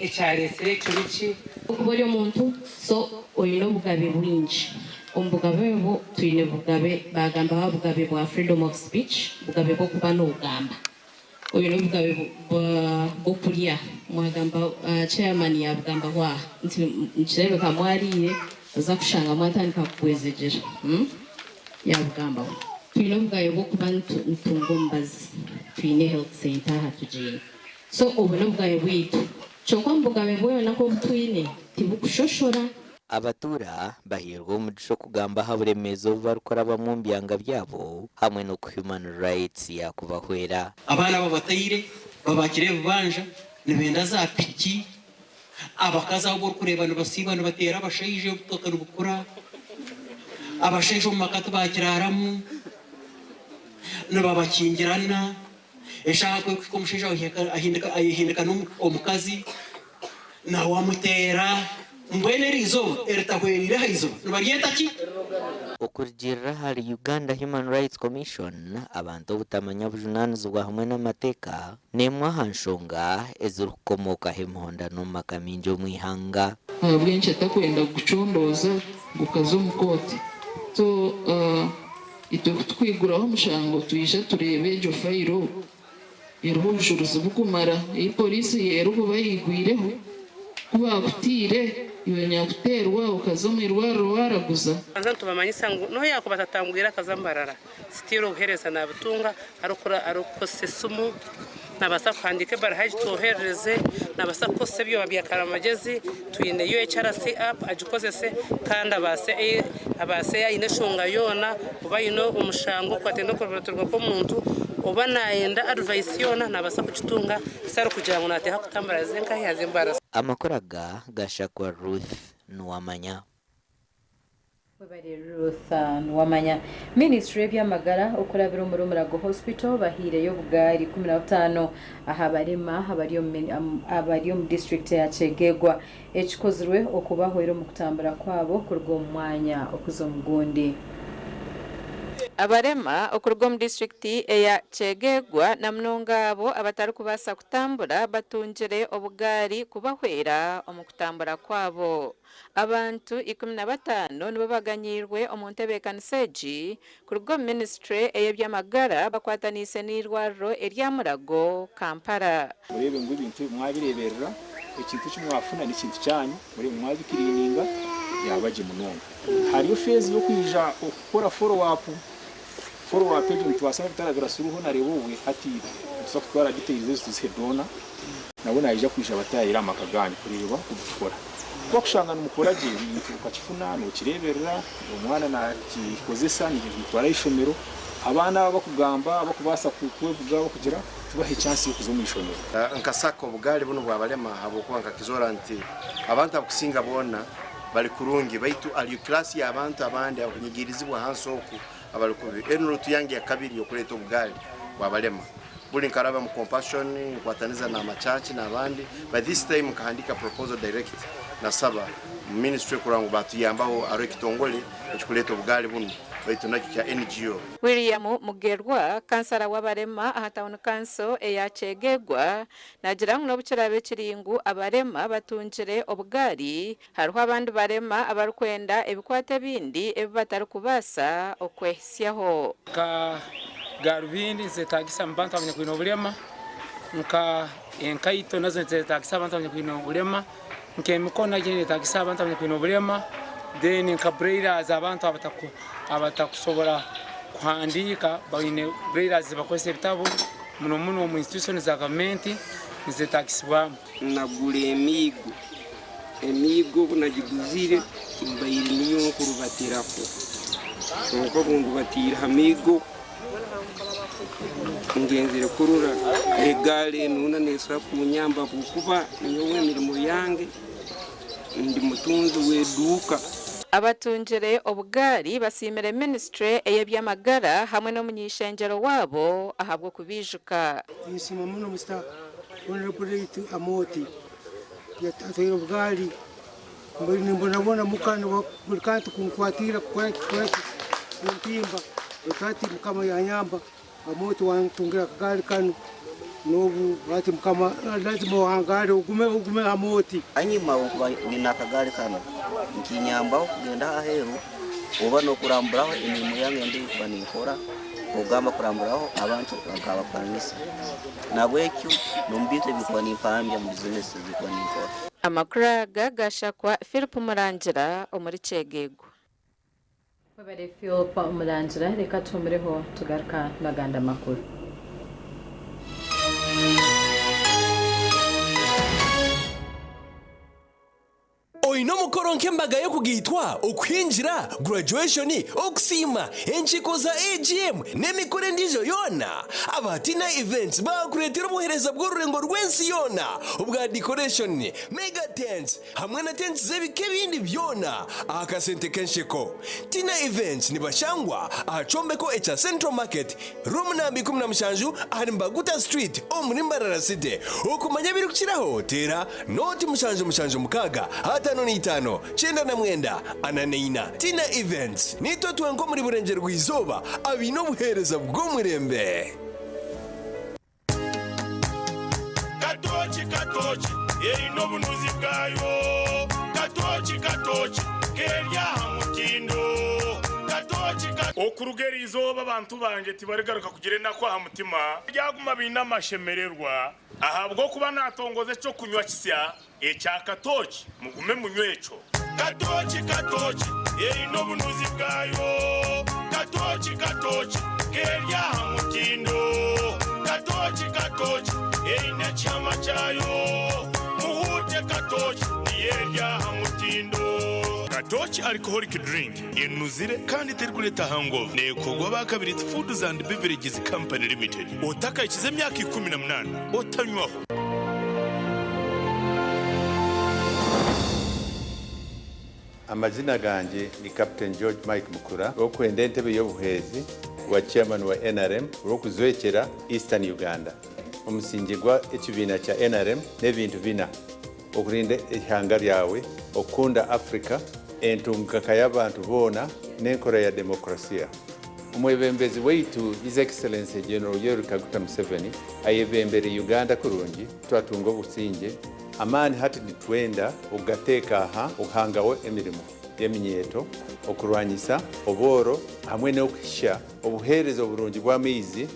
ekyareetsire ekyo niki? Okuba ori omuntu so oine obugabe bwingi. Omu bugabe obwo twine obugabe bagambaho aha bugabe bwa freedom of speech, obugabe bw'okuba nogamba. Oine obugabe bw'okurya mwagamba chairman yabugambaho aha nti nikirebeka mwariire oza kushanga mwatandika kugwezegyera yabugambaho. Twine obugabe bw'okuba nitutunga omubazi, twine health centre aha tugiine. So obu n'obugabe bwaitu. Kyonka omu bugabe bwona obu twine tibukushoshora. Abatuura bahairwe omugisha okugamba aha buremeezi obu barikurabamu omu byanga byabo hamwe n'oku Human Rights yaakubahwera. Abaana babataire, babakire ebibanja, nibenda za piki, abakazi abu orikureeba nibasiiba nibateera abashaija obutoka nibukura, abashaija omu maka tibakiraaramu, nibabakingirana, eshaaha ku erikuhika omushaija ayehindika omukazi nawe amuteera, mbwenu eri izooba eritahwereire aha iziba nibaryeta ki? Okurugiirira ahari Uganda Human Rights Commission, abantu obutamanya bujunaanizibwa hamwe n'amateeka n'emwe aha nshonga ezirikukomookaho emihondano omu maka maingi omu ihanga. Ahabw'enki atakwenda kugucondooza gukaza omu kooti? So. Itwe ku tukwiguraho omushango twija tureeba egyo fayiro eriho obujurizi bukumara ei poriisi erikuba eyigwireho. Ku baakutaire, iwe nyakuteerwa okaza omu irwariro waaraguza. Banza nitubamanyisa ngu n'obu yaakuba atatambwire akaza Mbarara, sitiiri obuheereza naabutunga arikukozesa esimu, naabaasa kuhandiika ebaruha agitwoherereze, naabaasa kukozesa ebyoma bya karimagezi, twine UHRC app agikozese kandi abaase abaase yaaba aine enshonga yoona oba aine omushango ogukwataine n'okurubatirwa kw'omuntu oba naayenda advice yoona naabaasa kugitunga sitari kugira ngu naateekwa kutambura aze nkahi aze Mbarara. Amakuru aga gashakwa Ruth Nuwamanya. Webare Ruth Nuwamanya. Minisitule y'ebyamagara okurabira omuri Murago Hospital bahaireyo obugaari 15 aha barema abari omu disiturikiti ya Kyegegwa. Ekikozirwe okubahwera omu kutambura kwabo kuruga omu mwanya okuza omu gundi. Abarema okuruga omu disiturikiti eya Kyegegwa na munonga abo abatarikubaasa kutambura batungire obugaari kubahwera omu kutambura kwabo. Abantu 15 nibo baganyiirwe omu ntebeekanisa egi kuruga omu minisiture ey'eby'amagara bakwataniise n'eirwariro erya Mulago, Kampala. Mureebe ngu ebintu ebi mwabireeberera, ekintu eki mwafuna n'ekintu kyanyu, mureebe ngu mwabikiriininga byaba gye munonga. Hariyo feezi y'okwija okukora follow up, follow up egyo nitubaasa n'okutarabira Suluhu nareeba obwe hati nituza kutwara details ezo tuzihe Donna nawe naija kwija abatayayire aha maka ganyu kureeba oku bikukora. Ku wakushanga nimukora gye ebintu okakifuna nokireeberera, omwana nakikozesa nikimutwara aha ishomero, abaana aba abakugamba abakubaasa kwevuga abakugira tubahe chance y'okuza omu ishomero. Nka sacco obugaali bunu bwabalema habwokuba nkakizoora nti abantu abakusinga boona bali kurungi baitu aliyo class y'abantu abandi abakunyigiirizibwa hansi oku abali kubi. Enu route yange yakabiri y'okuleeta obugaali bwabalema. Buli nkaraba mu Compassion, nkwataniza n'amachachi n'abandi but this time nkahandiika proposal direct nasaba mu ministry kurora ngu batuyambaho haroho ekitongole ekikuleeta obugaali bunu baitu nakyo kya NGO. William Mugerwa, kansara w'abarema aha tauni kanso eya Kyegegwa naagira ngu n'obu kiraabe kiri ngu abarema batungire obugaari, hariho abandi barema abarikwenda ebikwato ebindi ebi batarikubaasa okwehisyaho. Nka garubindi nizetagisa omu bantu abanyakwine obulema, nka enkaito nazo nizetagisa abantu abanyakwine obulema, nk'emikono nayo neyetagisa abantu abanyakwine obulema, then nka braillers abantu abatakusobora kuhandiika baine braillers zibakozesa ebitabo muno muno omu institution za gavumenti nizetagisibwamu. Nagura emiigo, emiigo obu nagiguzire mbaire niyo nkurubatiraho, kwonka obu ndubatiire ha miigo ngenzire kurora egaari enu neesobora kunyamba ahabw'okuba nyowe emirimo yange ndi mutunzi w'eduuka. Abatungire obugaari basiimire minisiture ey'eby'amagara hamwe n'omuny'eishengyero waabo ahabw'okubiijuka. Ninsiima muno Mister Honourable Late Amooti atuhaire obugaari mbaire nimbonabona muka buri kantu kunkwatira kukora ki kukora ki kumpimba baitu hati Mukama yanyamba Amooti wantungira akagaari kanu n'obu hati Mukama lazima ohangaare ogume ogume Amooti. Hanyuma obunkuba nyine akagaari kanu nikinyambaho kugenda aheeru oba n'okuramburaho emirimo yange endi kuba ninkora ogamba kuramburaho abantu nk'abapangisa. Nahabwekyo n'omu bintu ebinkuba nimpambya mu bizinesi ezikuba ninkora. Amakuru aga gashakwa Philip Murangira omuri Kyegegwa. Webare Philip Murangira, reka tuhumureho tugaruka n'agandi amakuru. Oine omukoro nk'embaga y'okugaitwa, okuhingira, graduation, okusiima, enkiiko za AGM n'emikoro endiijo yoona? Aba Tina Events baakureetera obuheereza bw'orurengo rw'ensi yoona obwa decoration, mega tents hamwe na tents z'ebika ebindi byona aha kasente k'ensheko. Tina Events nibashangwa aha kyombeko ekya Central Market, Room namba 17 ahari Mbaguta Street omuri Mbarara City. Okumanya ebirikukiraho teera Nooti mushanju mushanju mukaaga 55 99 44. Tina Events, Niitwe twenka omuri Burengyerwa-izooba abaine obuheereza bw'omurembe. Katooki katooki eine obunuzi bwayo. Katooki katooki keri aha mutindo. Katooki. Okuruga eri izooba abantu bangye tibarigaruka kugira enaku aha mutima, baryaguma baine amashemererwa, ahabw'okuba naatongoza eky'okunywa kisya ekya katooki, mugume munywe ekyo. Katooki, katooki, eine obunuzi bwayo. Katooki, katooki, k'eri aha mutindo. Katooki, katooki, eine ekihama kyayo. Muhuute katooki, niyo eri aha mutindo. Katooki Alcoholic Drink enuzire kandi terikureeta hangover. Neekorwa aba Kabirizi Foods and Beverages Company Limited. Otakahikize emyaka 18 otanywaho. Amazina gangye ni Captain George Mike Mukura, orikwenda entebe y'obuhwezi bwa Chairman wa NRM orikujwekyera Eastern Uganda. Omusingye gwa ekibiina kya NRM n'ebintu bina, okurinda eihanga ryawe, okukunda Africa, entunguka y'abantu boona n'enkora ya demokrasiya. Omwebembezi waitu His Excellency General Yoweri Kaguta Museveni ayebembere Uganda kurungi twatunga obusingye. Amaani hati nitwenda okugateeka aha okuhangaho emirimo y'eminyeeto, okurwanyisa obworo hamwe n'okuhisya obuheereza oburungi bw'amaizi,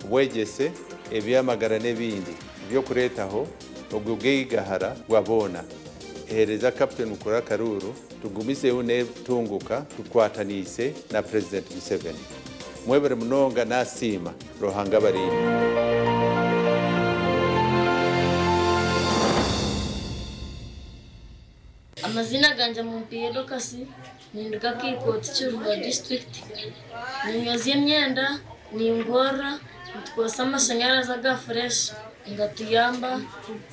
obwegyese, eby'amagara n'ebindi by'okureetaho ogugaigahara bwa boona. Heereza Captain Mukura akaruuru tugumizeho n'entunguka tukwataniise na Purezidenti Museveni. Mwebare munonga nasiima. Ruhanga abarinde. Amazina gangye Mumpiire Dorcas, ninduga Kiikooti Kiruhura disiturikiti. Ninyozya emyenda, ningorora, nitukozesa amashanyarazi aga fureshi nigatuyamba.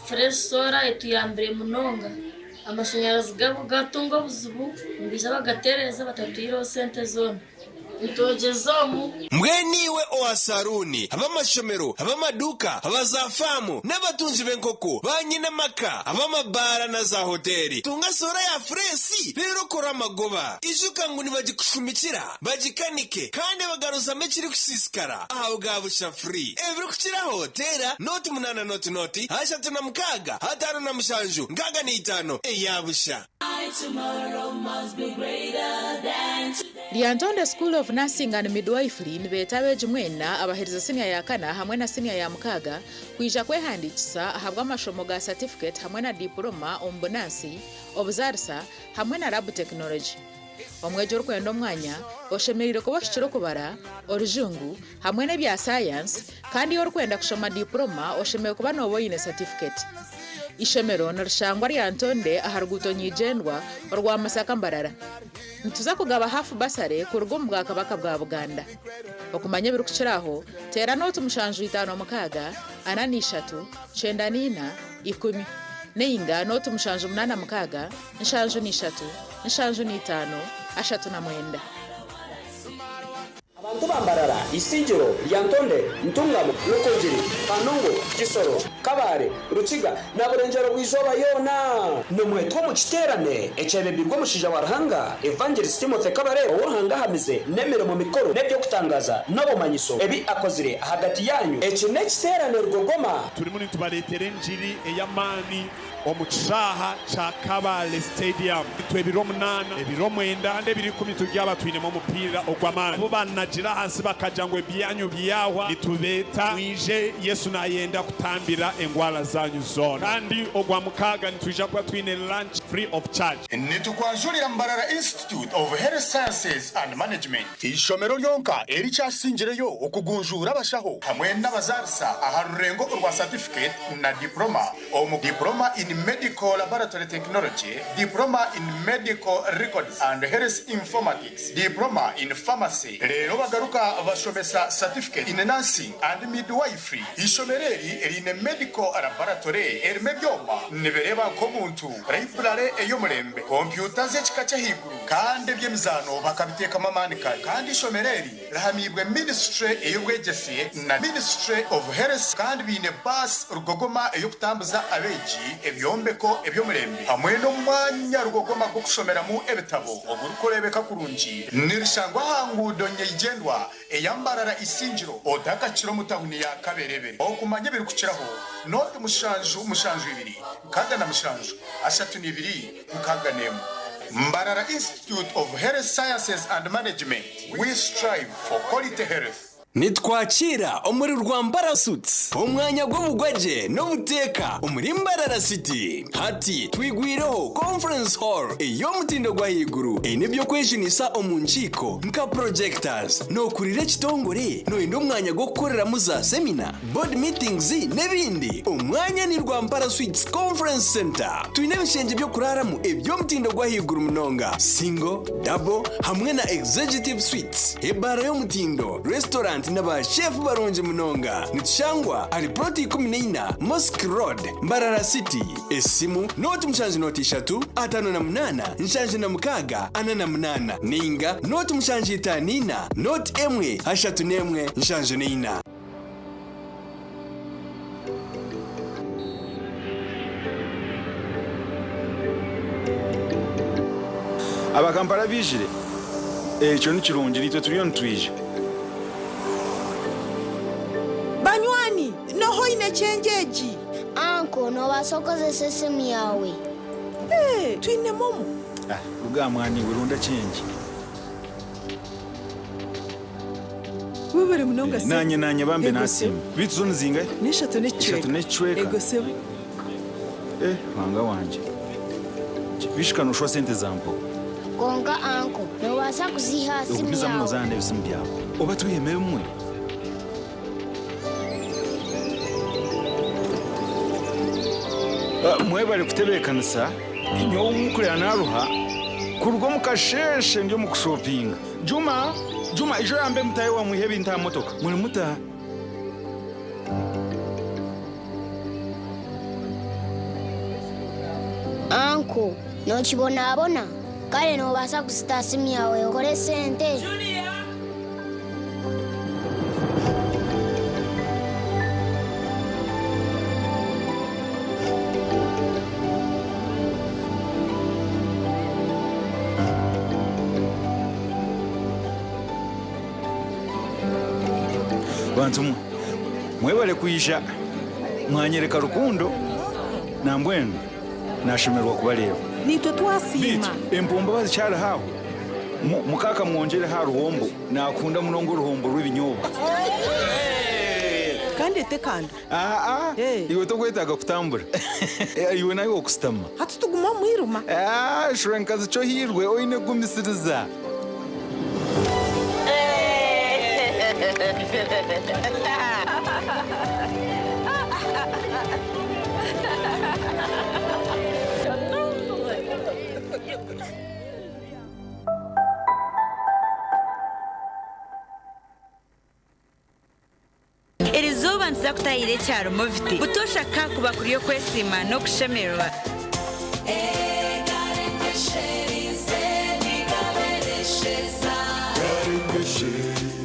Fureshi soora etuyambire munonga. Amashanyarazi gaatunga obuzibu nibaija bagatereeza batatwihireho sente zoona. Nitwogyeza omu. Mbwenu iwe owa saruuni, ab'amashomero, ab'amaduuka, aba zaafaamu, n'abatungi b'enkoko, baanyine amaka, ab'amabaara na zaahoteeri, tunga soora ya fureesi reero okore amagoba. Ijuka ngu nibagikushumikira, bagikanike, kandi bagaruzamu ekirikusiisikara aha bwa busha free. Ebirikukiraho, teera nooti munaana nooti nooti, 36, 57, 65 eya busha. Lyantonde School of Nursing and Midwifery nibeeta abeegi mwena abaherize siniya ya kana hamwe na siniya ya mukaaga kwija kwehandiikisa ahabw'amashomo ga satifiketi hamwe na dipuloma omu bunansi, obuzaarisa hamwe na lab technology. Omwegi orikwenda omwanya oshemereire kuba ohikire okubara, orujungu hamwe n'ebya sayansi kandi orikwenda kushoma dipuloma oshemereire kuba nooba oine satifiketi. Ishomero nirishangwa Lyantonde aha ruguuto nyigyendwa orwa Masaka Mbarara. Nituza kugaba hafu basare kuruga omu Bwakabaka bwa Buganda. Okumanya ebirikukira aho, teera nooti 756 43 94 10 nainga nooti 786 73 75 39. Abantu ba Mbarara, Isingiro, Lyantonde, Ntungamo, Rukungiri, Kanungu, Kisoro, Kabale, Rukiga na Burengyero bw'eizooba yoona nimwetwa omu kiteerane ekyebembirwe omushaija wa Ruhanga Evangelist Timothy Kabarebe ou Ruhanga ahamize n'emirimo mikuru n'eby'okutangaaza n'obumanyiso ebi akozire ahagati yaanyu. Eki n'ekiteerane rugogoma. Turimu nitubareetera engiri ey'amaani omu kishaaha kya Kabale Stadium. Itwe ebiro munaana, ebiro mwenda kandi ebiro ikumi turyaba twinemu omupiira ogw'amaani. Abu banagira ahansi bakagira ngu ebyanyu byahwa, nitubeeta mwije, Yesu nayenda kutambira engwara zanyu zoona. Kandi Ogwamukaaga nitwija kuba twine lunch free of charge. Nitukwanjurira Mbarara Institute of Health Sciences and Management, eishomero ryonka erikyasingireyo okugunjuura abashaho hamwe n'abazaarisa aha rurengo orwa Certificate na Diploma omu Diploma in Medical Laboratory Technology, Diploma in Medical Records and Health Informatics, Diploma in Pharmacy reero bagaruka bashomesa Certificate in Nursing and Midwifery. Eishomero eri riine Medical Laboratory erimu ebyoma nibireeba nk'omuntu, Library ey'omurembe, kompyuta z'ekika ky'ahaiguru kandi eby'emizaano bakabiteekamu amaani kare. Kandi eishomero eri rihamiibwe Ministry ey'obwegyese na Ministry of Health kandi baine baasi rugogoma ey'okutambuza abeegi, ebyombeko eby'omurembe hamwe n'omwanya rugogoma gw'okushomeramu ebitabo ogurikureebeka kurungi. Nirishangwa aha nguudo nyeigyendwa eya Mbarara Isingiro otakakira omu tahuni ya Kaberebere. Okumanya ebirikukiraho, nooti 772 67 32 61. Mbarara Institute of Health Sciences and Management. We strive for quality health. Nitwakira omuri Rwambara Suits omwanya gw'obugwagye n'obuteeka omuri Mbarara City. Hati twigwireho Conference Hall ey'omutindo gw'ahaiguru eine eby'okwejunisa omu nkiiko nka projectors. Nookurira ekitongore nooyenda omwanya gw'okukoreramu za semina, board meetings n'ebindi? Omwanya ni Rwampara Suites Conference Centre. Twine ebishengye by'okuraaramu eby'omutindo gw'ahaiguru munonga, single, double hamwe na executive suites, ebaara y'omutindo, restaurant na ba chef barungi munonga. Nitushangwa ahari plot 14 Mosque Road, Mbarara City. Esimu, nooti 7 0 58 76 48 ninga nooti 754 nooti 1 31 74. Abakampala baijire? Ekyo ni kirungi, naitwe turiyo nitwija. Banywani, noha oine kyenje egi? Anko, noobaasa kukozesa esimu yaawe. Ee, twine momo. Ah, ruga aha mwana iwe, ronda kyenje. Webare munonga sebo. Naanye naanye bambe Ego nasiima. sebo. Beitu zo nizingahi? N'eshatu n'ekicweka. Ishatu n'ekicweka. Ego sebo. Eh, Ruhanga wangye. Bishika nooshwa sente zampa. Kwonka anko, noobaasa kuziiha aha simu Ogumizamu yaawe. noozaana n'ebisimu byawe. Oba twihemu ebimwe. Ah, Mwebare kutebeekanisa. Nyowe omukurera naaruha kuruga omu kasheeshe ndi omu kushopinga. Juma, Juma, ijo yambe mutaahi wawe mwihe ebintu aha motoka. Muri muta? Anko, nookibonabona? Kare noobaasa kuzita aha simu yaawe okore sente. Bantu mwe, mwebare kwija mwanyereka rukundo nambwenu nashemererwa kubareeba. Naitwe twasiima. Beitu empombo bazikyariho aho, mukaaka mwongyere aha ruhombo, nakunda munonga oruhombo rw'ebinyobwa. Kandi etekanda. Aa, iwe tokwetaaga kutambura. Iwe nawe okusitama. Hati tuguma omu mwirima. Shura nkazi kyohirwe oine kugumisiriza. Erizooba nituza kutaahirira ekyaro Moviti. Butoosha kakuba kuri okwesiima n'okushemererwa.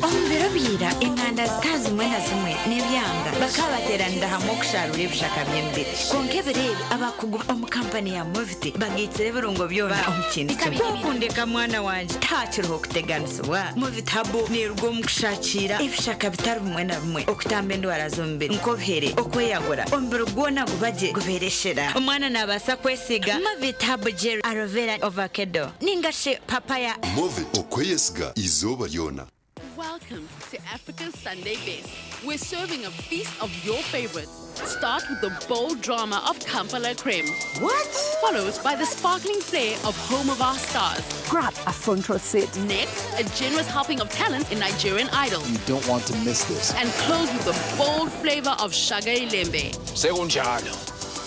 Omu biro bya ira, enganda zitari zimwe na zimwe n'ebyanga bakaba bateeranira hamwe okusharuura ebishaka by'emibiri. Kwonka ebiro ebi, abakugu omu kampani ya Moviti bagaitsire ebirungo byona omu kintu kimwe. Ku okundeka mwana wangye, tihakiriho kuteganisibwa. Moviti Herbal neeruga omu kushakiira ebishaka bitari bimwe na bimwe okutamba endwara z'omubiri nk'obuhere, okweyagura, omubiri gwona guba gye gubeera eshera. Omwana naabaasa kwesiiga Moviti Herbal Gel, Aloe Vera, Ovakedo ninga shi Papaya. Movit okweyesiga izooba ryona. Welcome to Africa's Sunday Best. We're serving a feast of your favorites. Start with the bold drama of Kampala Creme. What? Followed by the sparkling flair of Home of Our Stars. Grab a front row seat. Next, a generous helping of talent in Nigerian Idol. You don't want to miss this. And close with the bold flavor of Shaga Ilembe. Sekunjalo.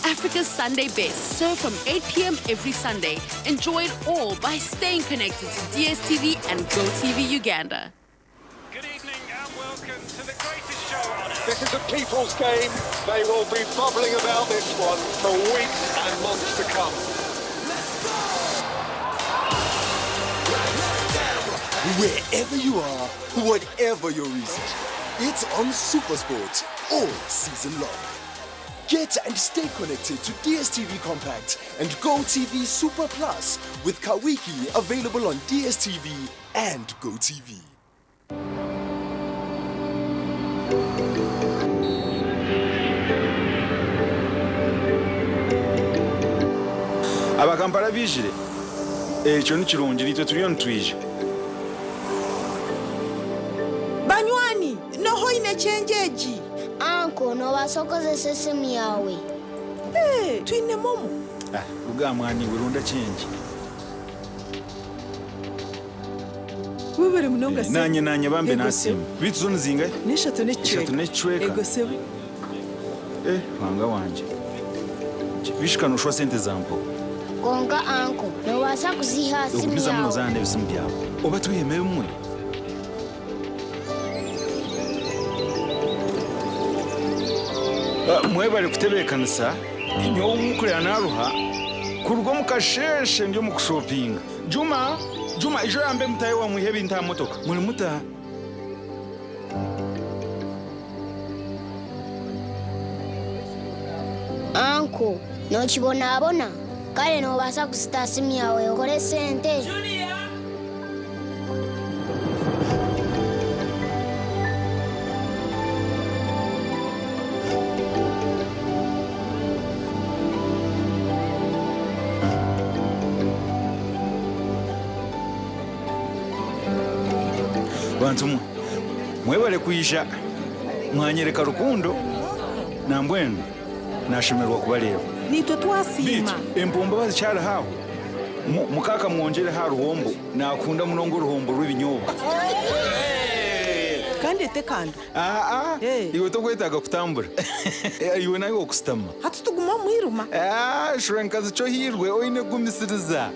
Africa's Sunday Best, served from 8 p.m. every Sunday. Enjoy it all by staying connected to DSTV and GoTV Uganda. This is a people's game. They will be bubbling about this one for weeks and months to come. Wherever you are, whatever your reason, it's on Supersport all season long. Get and stay connected to DSTV Compact and GoTV Super Plus with Kawiki available on DSTV and GoTV. Abakampala baijire? Ekyo ni kirungi naitwe turiyo nitwija. Banywani, n'oha oine kyengi egi? Anko, noobaasa kukozesa esimu yaawe. Ee, twine momo. Ah, ruga aha mwana iwe ronda kyengi. Webare munonga sebo. Naanye naanye bambe Ego nasiima. sebo. Beitu zo nizingahi? N'eshatu n'ekicweka. Ishatu n'ekicweka. Ego sebo. Eh, Ruhanga wangye. Bishika nooshwa sente za mpowe. Kwonka anko, noobaasa kuziiha aha simu Ogumizamu yaawe. noozaana ebisimu byawe. Oba twihemu ebimwe. Ah, Mwebare kutebeekanisa. Nyowe omukurera naaruha kuruga omu kasheeshe ndi omu kushopinga. Juma, Juma ijo oyambe mutaahi waawe mwihe ebintu aha motoka. Muri muta? Anko, nookibonabona? Kare noobaasa kuzita aha simu yaawe okore sente. Bantu mwe, mwebare kwija mwanyereka rukundo nambwenu nashemererwa kubareeba. Naitwe twasiima. Beitu empombo bazikyariho aho? Mukaaka mwongyere aha ruhombo, nakunda munonga oruhombo rw'ebinyobwa. Kandi ete kando. Aa, iwe tokwetaaga kutambura. Iwe nawe okusitama. Hati tuguma omu mwirima. Ah, shura nkazi kyohirwe oine kugumisiriza.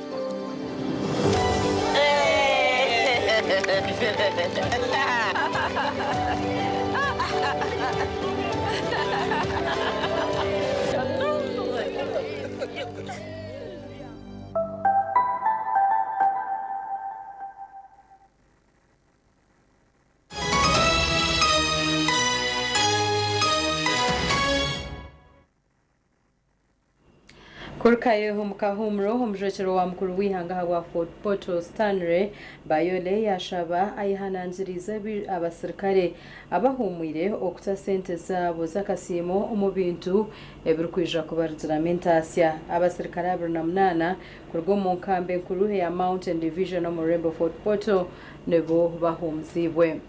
Kurukayo omu kahuumuro omujwekyerwa wa mukuru w'eihanga ahabwa Fort Portal Stanley Bayole yashaba ayehanangirize abasirikare abahumwire okuta sente zaabo z'akasiimo omu bintu ebirikwija kubarugiramu entaasya. Abasirikare 28 kuruga omu nkambi enkuru eya Mountain Division omu rurembo Fort Portal nibo bahumuziibwe.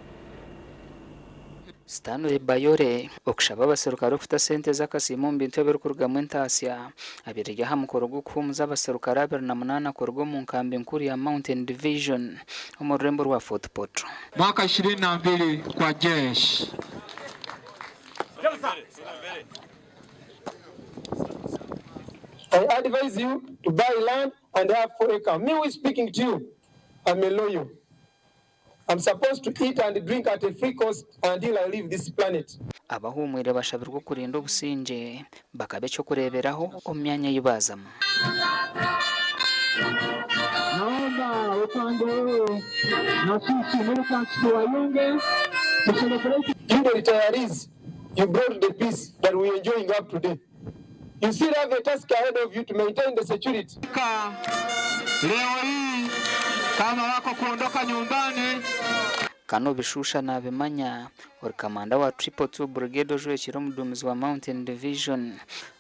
Stanley Bayore okushaba abaserukare okuta sente z'akasiimo omu bintu ebirikurugamu entaasya abaire ari aha mukoro gw'okuhuumuza abaserukare 28 kuruga omu nkambi nkuru ya Mountain Division omu rurembo rwa Fort Portal. Mwaka 22 kwa jeshi. I advise you to buy land and have 4 acres. Me who is speaking to you, I'm a lawyer. I'm supposed to eat and drink at a free cost until I leave this planet. Abahumwire bashabirwe okurinda obusingye bakaba ekyokureeberaho omu myanya ei baazamu. Naomba upande huu na sisi militant tuwayunge to celebrate. You the retirees, you brought the peace that we are enjoying up today. You still have a task ahead of you to maintain the security. Leo hii kama wako kuondoka nyumbani. Kano Bishusha nabimanya ori kamanda wa 222 Brigade ojwekire omuduumizi wa Mountain Division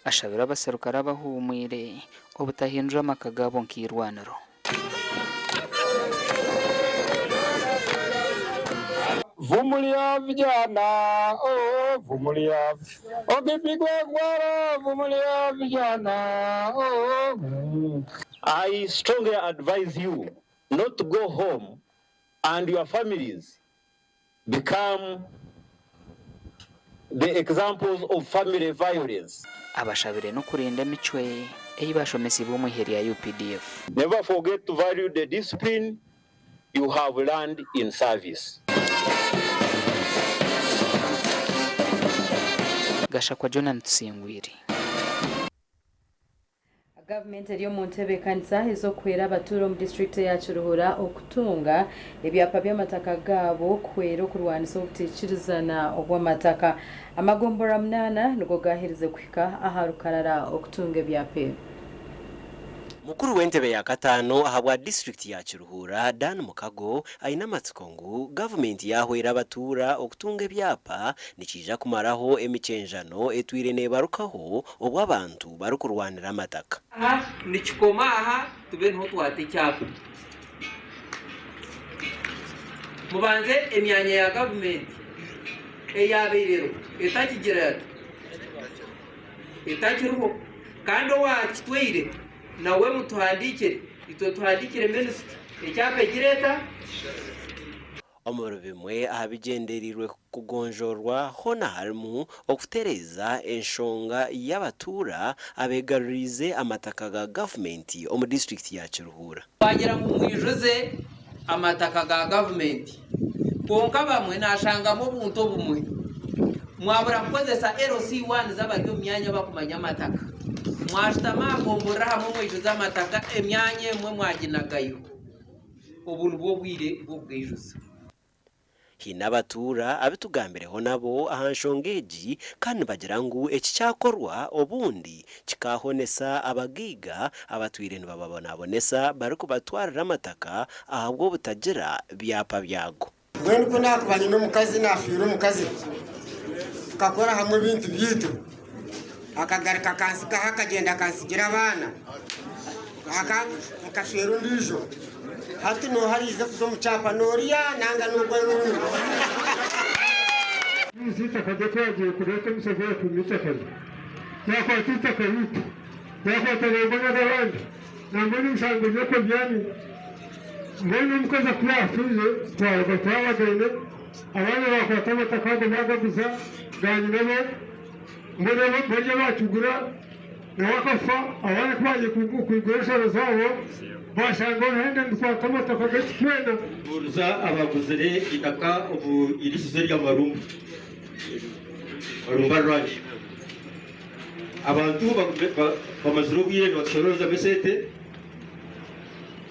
ashabire abaserukare abahumwire obutahindura amaka gaabo nk'eirwaniro. Vumilia vijana, oh, vumilia. Ukipigwa gwara, vumilia vijana, oh. I strongly advise you not to go home and your families become the examples of family violence. Abashabire n'okurinda emicwe ei bashomesibwe omu ihe rya UPDF. Never forget to value the discipline you have learned in service. Gashakwa Jonah Tusingwire. Gavumenti eri omu ntebeekanisa ez'okuhwera abatuura omu disitulikiti ya Kiruhura okutunga ebyapa by'amataka gaabo kuhwera okurwanisa obutaikirizana obw'amataka. Amagombora 8 nigo gaaherize kuhika aha rukarara okutunga ebyapa ebi. Mukuru w'entebe ya kataano ahabwa disiturikiti ya Kiruhura, Dan Mukago aine amatsiko ngu gavumenti yaahwera abatuura okutunga ebyapa nikiija kumaraho emikyenjano etwire neebarukaho obu abantu barikurwanira amataka. Aha nikikoma aha tube niho twata ekyapa. Mubanze emyanya ya gavumenti eyabaire eriho etakigira ati etakiriho kandi owakitwaire nawe mutuhandiikire itwe tuhandiikire minisita ekyapa egire eta. Omuri bimwe aha bigyendereirwe kugonjoorwa hoona harimu okutereeza enshonga y'abatuura abeegaruriize amataka ga gavumenti omu disiturikiti ya Kiruhura. Twagira ngu mwijuze amataka ga gavumenti kwonka abamwe nashangamu obuntu obumwe mwabura kukozesa LC1 z'abari omu myanya abakumanya amataka. Mwashutama aha gomborora hamwe mwijuze amataka emyanya emwe mwaginagayo. Obu nibwo bwire bw'okugaijuza. Haine abatuura abu tugambireho nabo aha nshonga egi kandi nibagira ngu eki kyakorwa obundi kikaahonesa abagaiga abatwire nibababonabonesa barikubatwarira amataka ahabw'obutagira byapa byago. Mbwenu ku naakuba nyine omukazi naafiirwa omukazi, tukakora hamwe ebintu byaitu, akagaruka akantsigaho akagyenda akantsigira abaana, nkashwera ondiijo, hati nooha araije kuza omu kyapa n'oriya nanga n'ogwo orundi? Itaka rye twagiye kureeta omushaija yaatwima itaka rye, yaakwata itaka riitu, yaakwata nangwa n'abandi, nangwa n'emishango y'okubyami. Mbwenu omukazi ku yaafiire twaruga twabagaine, abaana baakwata amataka ago baagaguza gaanyinabo, mbwenu barya baakigura nawe akafa, abaana ku baagiye kwigura ensharo zaabo baashanga oruhenda nirukwata amataka gaitu twena. Mbuuriza abaguzire eitaka omu iriisizo erya Marumba, Marumba Ranch. Abantu bamazire obwire nibatushoroozamu esente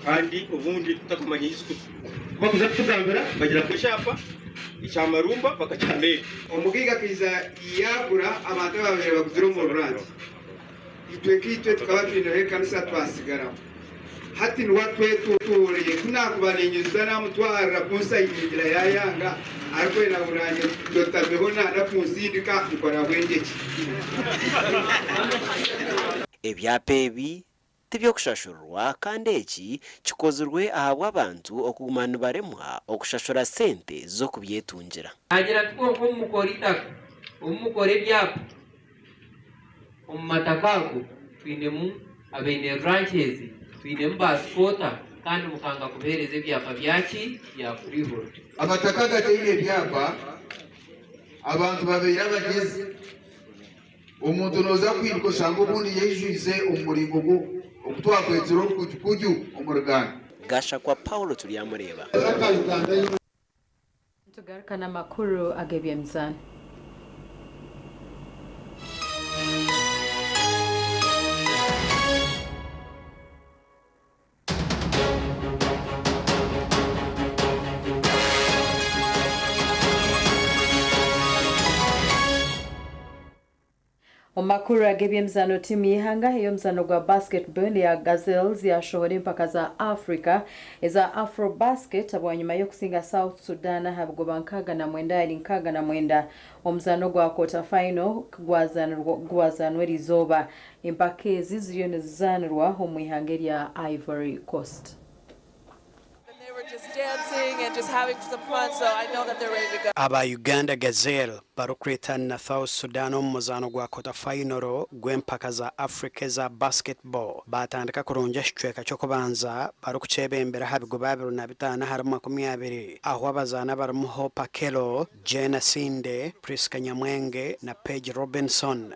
kandi obundi tutakumanya ei zirikuza. Ku bakuza kutugambira bagira ngu ekyapa ekya Marumba bakakiha meeri. Omugaiga akaija yaagura abantu abaabaire baguzire omu Ranch. Itwe nkaitwe tukaba twineho ekanisa twasigaraho. Hati niwe atwetoroire. Ku naakuba niinyuza naamutwarira kunsayingira yaayanga arikwenda ngu naanye ndotameho naana kunsindika nkora bwengye ki? Ebyapa ebi tiby'okushashurwa kandi eki kikozirwe ahabw'abantu okuguma nibaremwa okushashura sente z'okubyetungira. Naagira ati, Kwonka obu mukora eitaka, obu mukora ebyapa, omu mataka ago twinemu abaine ranches, twinemu baasikoota kandi mukanga kubaheereza ebyapa byaki? Bya freehold. Amataka agataine ebyapa, abantu babaire abagyezi. Omuntu nooza kwiruka oshange obundi yaijwize omu muringo ogu twakwetsire orukujukuju omu Ruganda. Gashakwa Paul Turyamureeba. Nitugaruka n'amakuru ag'eby'emizaano. Omu makuru ag'eby'emizaano, tiimu y'eihanga ey'omuzaano gwa basketball eya Gazelles yashohora empaka za Africa eza Afrobasket bwanyima y'okusinga South Sudan aha bigoba 69 ahari 69 omuzaano gwa quarter final gwazaanwa eriizooba. Empaka ezi ziriyo nizizaanirwa omu ihanga erya Ivory Coast. Aba Uganda Gazelle barikureetana na South Sudan omu muzaano gwa kota fayinoro gw'empaka za Africa eza basketball baatandika kurungi ekicweka ky'okubanza barikukyebembera aha bigoba 25 ahari 20 ahu abazaani abarimu Hope Akello, Jane Asinde, Prisca Nyamwenge na Paige Robinson.